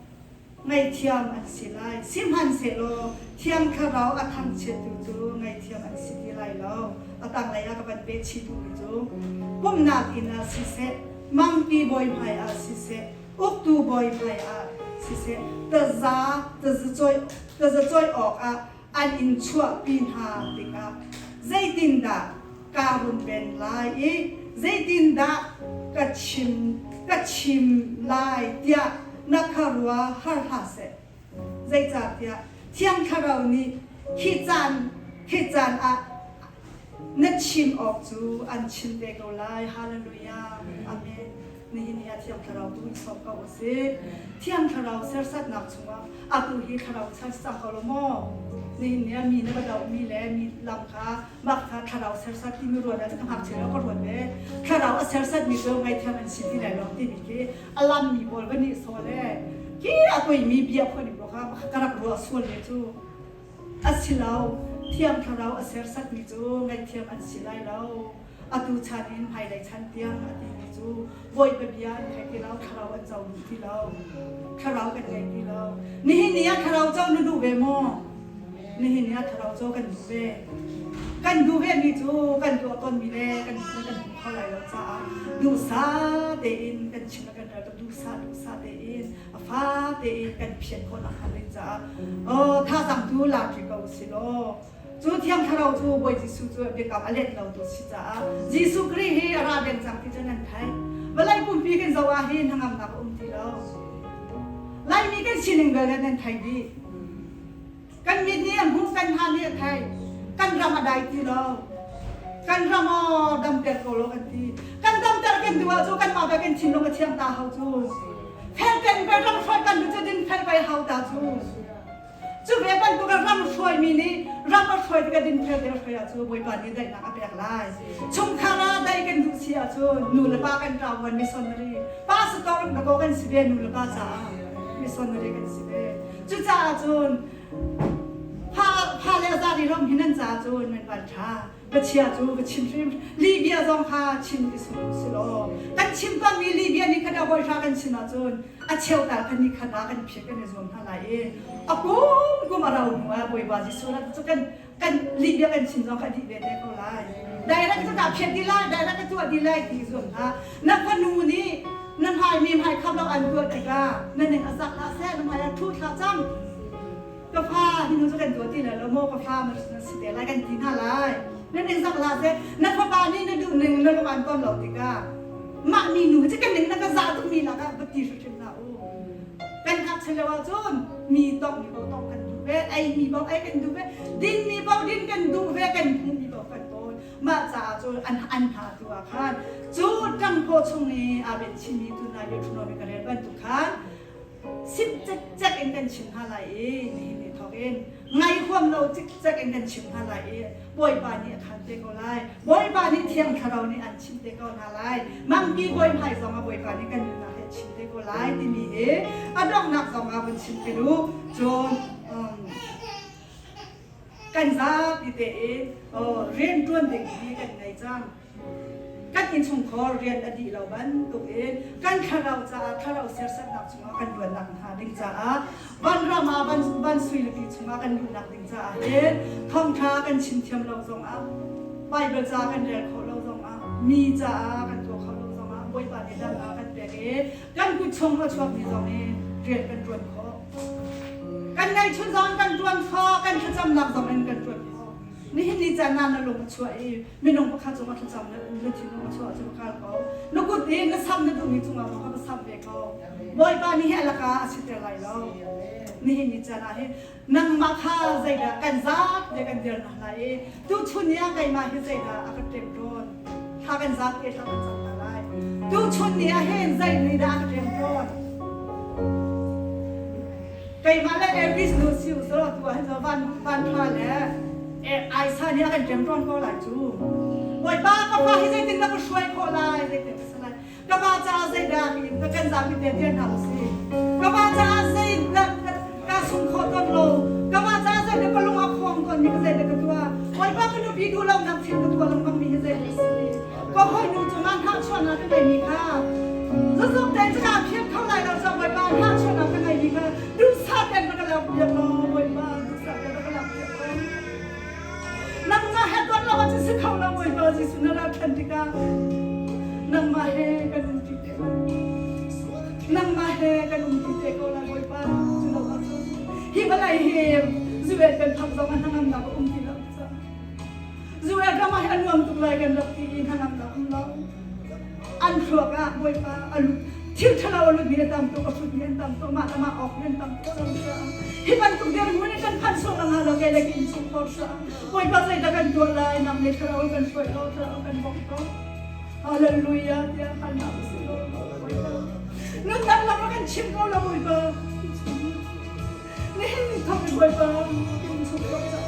ngaihthiam an si lai. Sihmanhsehlaw Thiang Thlarau a thangchiattu cu ngaihthiam an si ti lai lo. A tanglei ah ka van peh chih duhmi cu pumhnak inn ah siseh, mangpi bawi hmai ah siseh, uktu bawi hmai ah siseh, taza tazacawi awkah an in chuahpi hna tikah zeitindah kaa runven lai i zeitindah ka chim ka chim lai tiah na khuarua har hlah seh. Zeicahtiah Thiang Thlarau nih khi caan khi caan ah na chim awk cu an chim te ko lai. Hallelujah. Amen. Nihin ni ah Thiang Thlarau tu in sawm ko u sih. Thiang Thlarau serhsatnak chungah atu hi Thlarau chan si cang ko lo maw? Nihin ni ah mi na va dohmi le mi lam kha mah kha Thlarau serhsat timi ruat ah ka ngakchia lo ka ruat ve. Thlarau a serhsatmi cu ngaihthiam an si ti lai lo timi khi a lammi pawl va nih sawl e. Khi a toimi bia phuan in kha ka rak ruah sual ve cu. A si lo, Thiang Thlarau a sersatmi cu ngaihthiam an si lai lo. Atu chan in hmailei chan tiang a timi cu Bawipa bia an thei ti lo, Thlarau an co duh ti lo. Thlarau kan ngei ti lo. Nihin ni ah Thlarau co na duh ve maw? Nihin ni ah Thlarau co kan duh ve. Kan duh ve mi cu kan tuah tawnmi le kan kan hmu kho lai lo caah duhsah tein kan chim le kan rel duhsah duhsah tein a fa tein kan phiat khawh nakhnga ding caah oh thazaang tu lak ri ko si law cu thiang thlarau cu Bawi Jesuh cu biakam a let lo tu si caah Jesuh Khrih hi a ra deng cang ti cu nan theih vawlei pumpi kan zoh ah hin hnangamnak a um ti lo Laimi kan sining bel nan thei dih Kan mit nih a hmuh, kan hna nih a theih. Kan ram a dai ti lo. Kan ram aw damter ko lo kan ti. Kan damter kan duh ahcun kanmah ve kan thinlung a thiang ta hau cu. Fel ten ve ram hruai kan duh cu din fel vai hau ta cu. Cu ve bantuk a ram hruaimi nih ram a hruai tikah din fel te a hruai ahcun Bawipa nih daihnak a pek lai. Chungkhar ah dai kan duh si ahcun nu le pa kan ṭavuan missionary pastor na ko kan si ve nu le pa caah missionary kan si ve. Cucaah cun pha le zari rom hi nan caah cun nan van ṭha. Pathian cu va chim hrim. Libia zong kha chim ti si law kan chim tawnmi Libia nih khan a hawi kan chim ahcun a cheu tal khan ni khat ah kan phiat kan i zuam hna lai i a kum kum a rau hnu ah Bawipa Jesuh rat cu kan kan Libia kan chim zong kha dih ve te ko lai. Direct cu dah phiat di lai, direct ka tuah di lai ti zuam hlah. Na fanu nih na hmai mi hmai khap lo an tuah tikah na ning a zak hlah seh, na hmai ah ṭhu thla cang. Ka fa hi nu cu kan tuah ti lai lo maw ka fa na si te lai kan ti hna lai. Na ning zak hlah seh, na fapa nih na duh ning na lung an ton lo tikah mah mi nu cu kan ning na ka zah tuk mi lakah va ti hrimhrim hlah u. Kan ngakchia lio ahcun mi tongh mi paoh tongh kan duh ve, ei mi paoh ei kan duh ve, din mi paoh din kan duh ve, kan hmuh mi paoh kan tawl. Mah caah cun an an hna tu ah khan cu ṭangphaw chung i aa benh chinmi tunai Deuteronomy ka rel bantuk khan sip cekcek in kan chim hna lai i nihin ni thawk in ngai huam lo cikcek in kan chim hna lai i Bawipa nih a khan te ko lai. Bawipa nih Thiang Thlarau nih an chim te ko hna lai. Mangki bawi hmai zong ah Bawipa nih kan nunnak he chim te ko lai timi hi a donghnak zong ah vun chim te duh. Cun um, kan zapi te in rian ṭuan ding hi kan ngei cang. Kan innchungkhar rian a dih lo bantukin kan thlarau caah thlarau sersiamnak chungah kan ṭuannak hna ding caah vanram ah van, van suilipi chungah kan luhnak ding caah hin thawngṭha kan chim thiam lo zongah Bible ca kan rel khawh lo zongah mi caah kan tuah khawh lo zongah Bawipa nih damnak kan pek i kan kut chung a chuakmi zong in rian kan ṭuan khawh. Kan ngeihchun zong kan ṭuan khawh, kan thlacamnak zong in kan ṭuan khawh. Nihin ni caan ah na lung a chuah i minung pakhat cungah thlacam na na thinlung a chuah cu kal ko. Na kut in na sam na duhmi cungah zong kha va sam ve ko. Bawipa nih hi a lakah a siter lai lo. Nihin ni caan ah hin nangmah kha zeidah kan zat le kan dir hna lai i tuchun ni ah keimah hi zeidah a ka ṭem tawn. Thla kan zat te thla kan cam hna lai. Tuchun ni ah hin zei nih dah a ka ṭem tawn. Keimah le Elvis nu si u selaw tu ah hin van van tha le Aisa nih a kan ṭem tawn ko lai cu. Bawipa ka fa hi zeitin dah ka hruai khawh lai zeitin ka si lai ka pa caah zeidah ka in ka kan zapi te tian hna usih ka pa caah zeidah ka sung khawh tawn lo ka pa caah zeidah ka lung a khawng tawn mi ka zeidah ka tuah Bawipa ka nupi duh lo nak thil ka tuah lengmang mi hi zeidah a si ka hawinu cungah hnahchuahnak ka ngeimi kha zazok tein ka phiat kho lai lo ca Bawipa hnahchuahnak ka ngeimi kha duhsah tein rak ka lak piak law Bawipa duhsah tein rak ka lak piak law nangmah he ton lo ahcun si kho lo Bawipa Jesuh na ra ṭhan tikah nangmah he kan um ṭi te lai nangmah he kan um ṭi te ko lai Bawipa cu lo ahcun hi vawlei hi zuet kan phak zong ah hnangamnak a um ti lo ca Zuet ram ah hi a nuam tuk lai kan rak ti i hnangamnak um lo an thluak ah Bawipa a lut thil ṭhalo a lutmi a tam tuk a hrutmi an tam tuk mah le mah awk an tam tuk cang caah hi bantuk dirhmun in kan phan sual anga lo ke le kin chung khor sa Bawipa zeidah kan tuah lai nang nih thlarau kan hruai lo thlarau kan bawmh ko Hallelujah tiah kan hna si lo nunnak lam kan chim ko lo Bawipa nihin ni thawk in Bawipa kin chung khor sa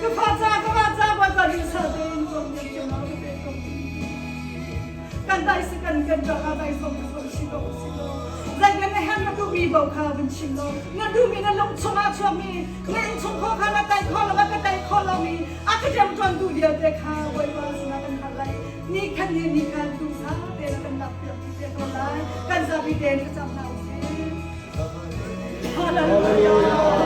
ka fa ca ka va ca Bawipa nih sa tein cawm diam diam ma ka pe ko kan dai si kan kan rak a dai som som si ko si ko zai kan na hem na duhmi bo kha van chim lo na duhmi na lung chungah chuakmi na inn chung kho kha na ka ṭemṭawn duh vialte kha Bawipa sinah kan hal lai. Ni khat ni ni khan duhsah tein a kan lakpiak dih te ko lai. Kan zapi tein thlacam hna usih. Hallelujah.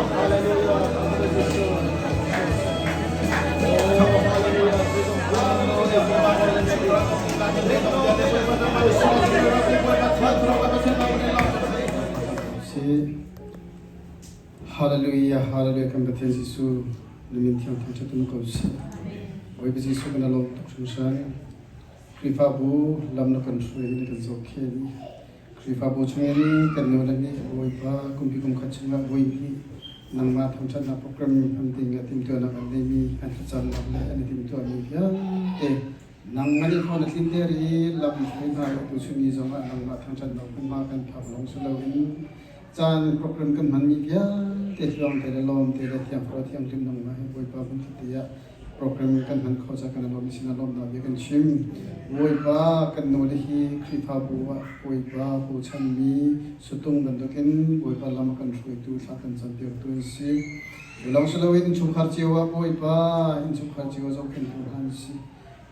Si Hallelujah Hallelujah kan Pathian Jesuh na min thiang thangṭhat um ko seh. Bawipa Jesuh kan lawm tuk hringhran. Khrihfabu lam na kan hruai na kan zohkhenh. Khrihfabu chungin kan nu le nih Bawipa kumpi kum khat chungah voi hnih nangmah thangṭhatnak program hman ding ah timhtuahnak an neimi an thlacamnak le an i timhtuahmi vialte nangmah nih khawn a tlinter i lam hruai hna lo tuchun ni zongah nangmah thangṭhatnak hmunhma kan phak lawng si loin caan program kan hmanmi vialte tluang te le lawm te le thiang thlarau thianghlim nangmah he Bawipa hmunkhat te ah program kan hman khawh ca kan lawm sin ah lawmnak bia kan chim. Bawipa kan nawl hi Khrihfabu ah Bawipa bochanmi sutung bantukin Bawipa lam a kan hruaitu thla kan campiaktu an si. Lawng si loin innchungkhar cio ah Bawipa innchungkhar cio ah zohkhenhtu hna an si.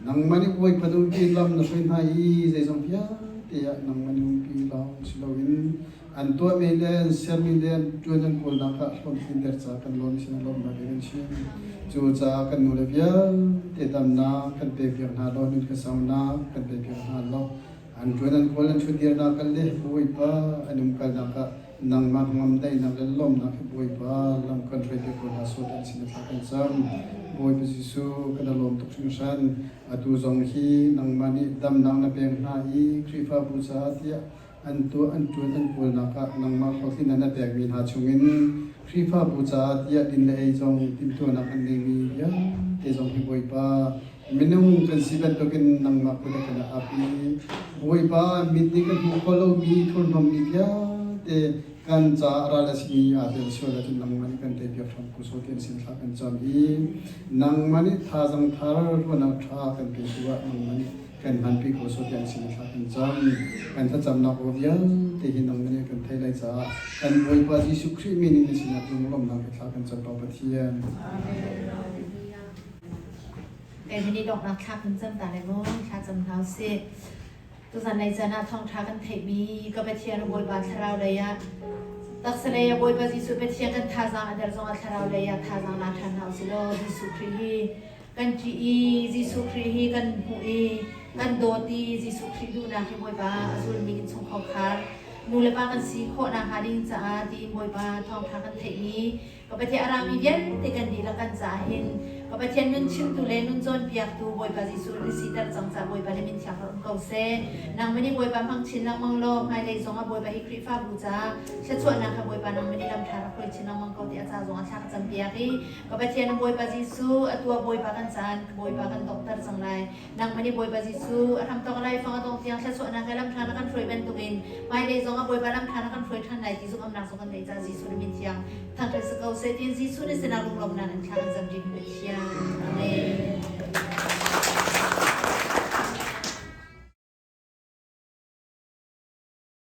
Nangmah nih Bawipa na umpi lam na hruai hna i zeizong vialte ah nangmah nih umpi lawng si loin an tuahmi le an sermi le an ṭuan an kawlnak ah hlawhtlinter ca kan lawm sin ah lawmnak in kan chim. Cucaah kan nule vialte damnak kan pekpiak hna law nun khuasaunak kan pekpiak hna law an ṭuan an kawl an ṭhutdirnak kal le Bawipa an umkalnak ah nangmah ngamdaihnak le lawmnak hi Bawipa lam kan hruaipiak ko hna sawt an sin thla kan cam. Bawipa Jesuh kan i lawm tuk hringhran. Atu zong hi nangmah nih damnak na pek hna i Khrihfabu caah tiah an tuah an ṭuan an kawlnak ah nangmah hlawhtlinnak na pekmi hna chungin Khrihfabu caah tiah din le ei zong timhtuahnak an ngeimi vialte zong hi Bawipa minung kan si bantukin nangmah kut ah kan ap i Bawipa mit nih kan hmuh khawh lomi thurhnawmmi vialte kan caah ral a simi aa tel sual ahcun nangmah nih kan teipiak hram ko sawh ti an sin thla kan cam i nangmah nih thazaang thar ruahnak ṭha kan petu ah nangmah nih kan hmanpi ko sawh tiang sin thla kan cam. Kan thlacamnak aw vialte hi nangmah nih kan theih lai caah kan Bawipa Jesuh Khrih min in na sinah lunglawmhnak he thla kan cam Pa Pathian. Kei hi donghnak thla kan cam ta lai maw thla cam hna usih. Tuzan lei caan ah thawngṭha kan theihmi ka Pathian Bawipa thlarau lei ah taksa lei ah Bawipa Jesuh Pathian kan thazaang a der zongah thlarau lei ah thazaang la ṭhan hna usih law Jesuh Khrih hi kan ṭih i Jesuh Khrih hi kan hmuh i kan dawt i Jesuh Khrih duhnak hi Bawipa a zulmi innchungkhar khar nu le pa kan si khawh nakhnga ding caah tiin Bawipa thawngṭha kan theihmi ka Pathian a rami vialte kan dihlak kan caah hin ka Pathian nun chimtu le nun cawnpiaktu Bawipa Jesuh na siter cang caah Bawipa le min thiang rak um ko seh. Nangmah nih Bawipa hmang chin lengmang law hmailei zongah Bawipa hi Khrihfabu caah thluachuahnak kha Bawipa nangmah nih lam ṭha rak hruai chin lengmang ko ti a ca zong ah thla ka campiak i Ka Pathian Bawipa Jesuh, atu ah Bawipa kan caan, Bawipa kan donghter cang lai. Nangmah nih Bawipa Jesuh, a hramthawk a laifang a dongh tiang thluachuahnak he lamṭha na kan hruai bantukin hmailei zong ah Bawipa lamṭha na kan hruai ṭhan lai ti zumh-amnak zong kan ngeih caah Jesuh na min thiang thangṭhat si ko seh tiin Jesuh na sinah lunglawmhnak in thla kan cam ṭi Pathian.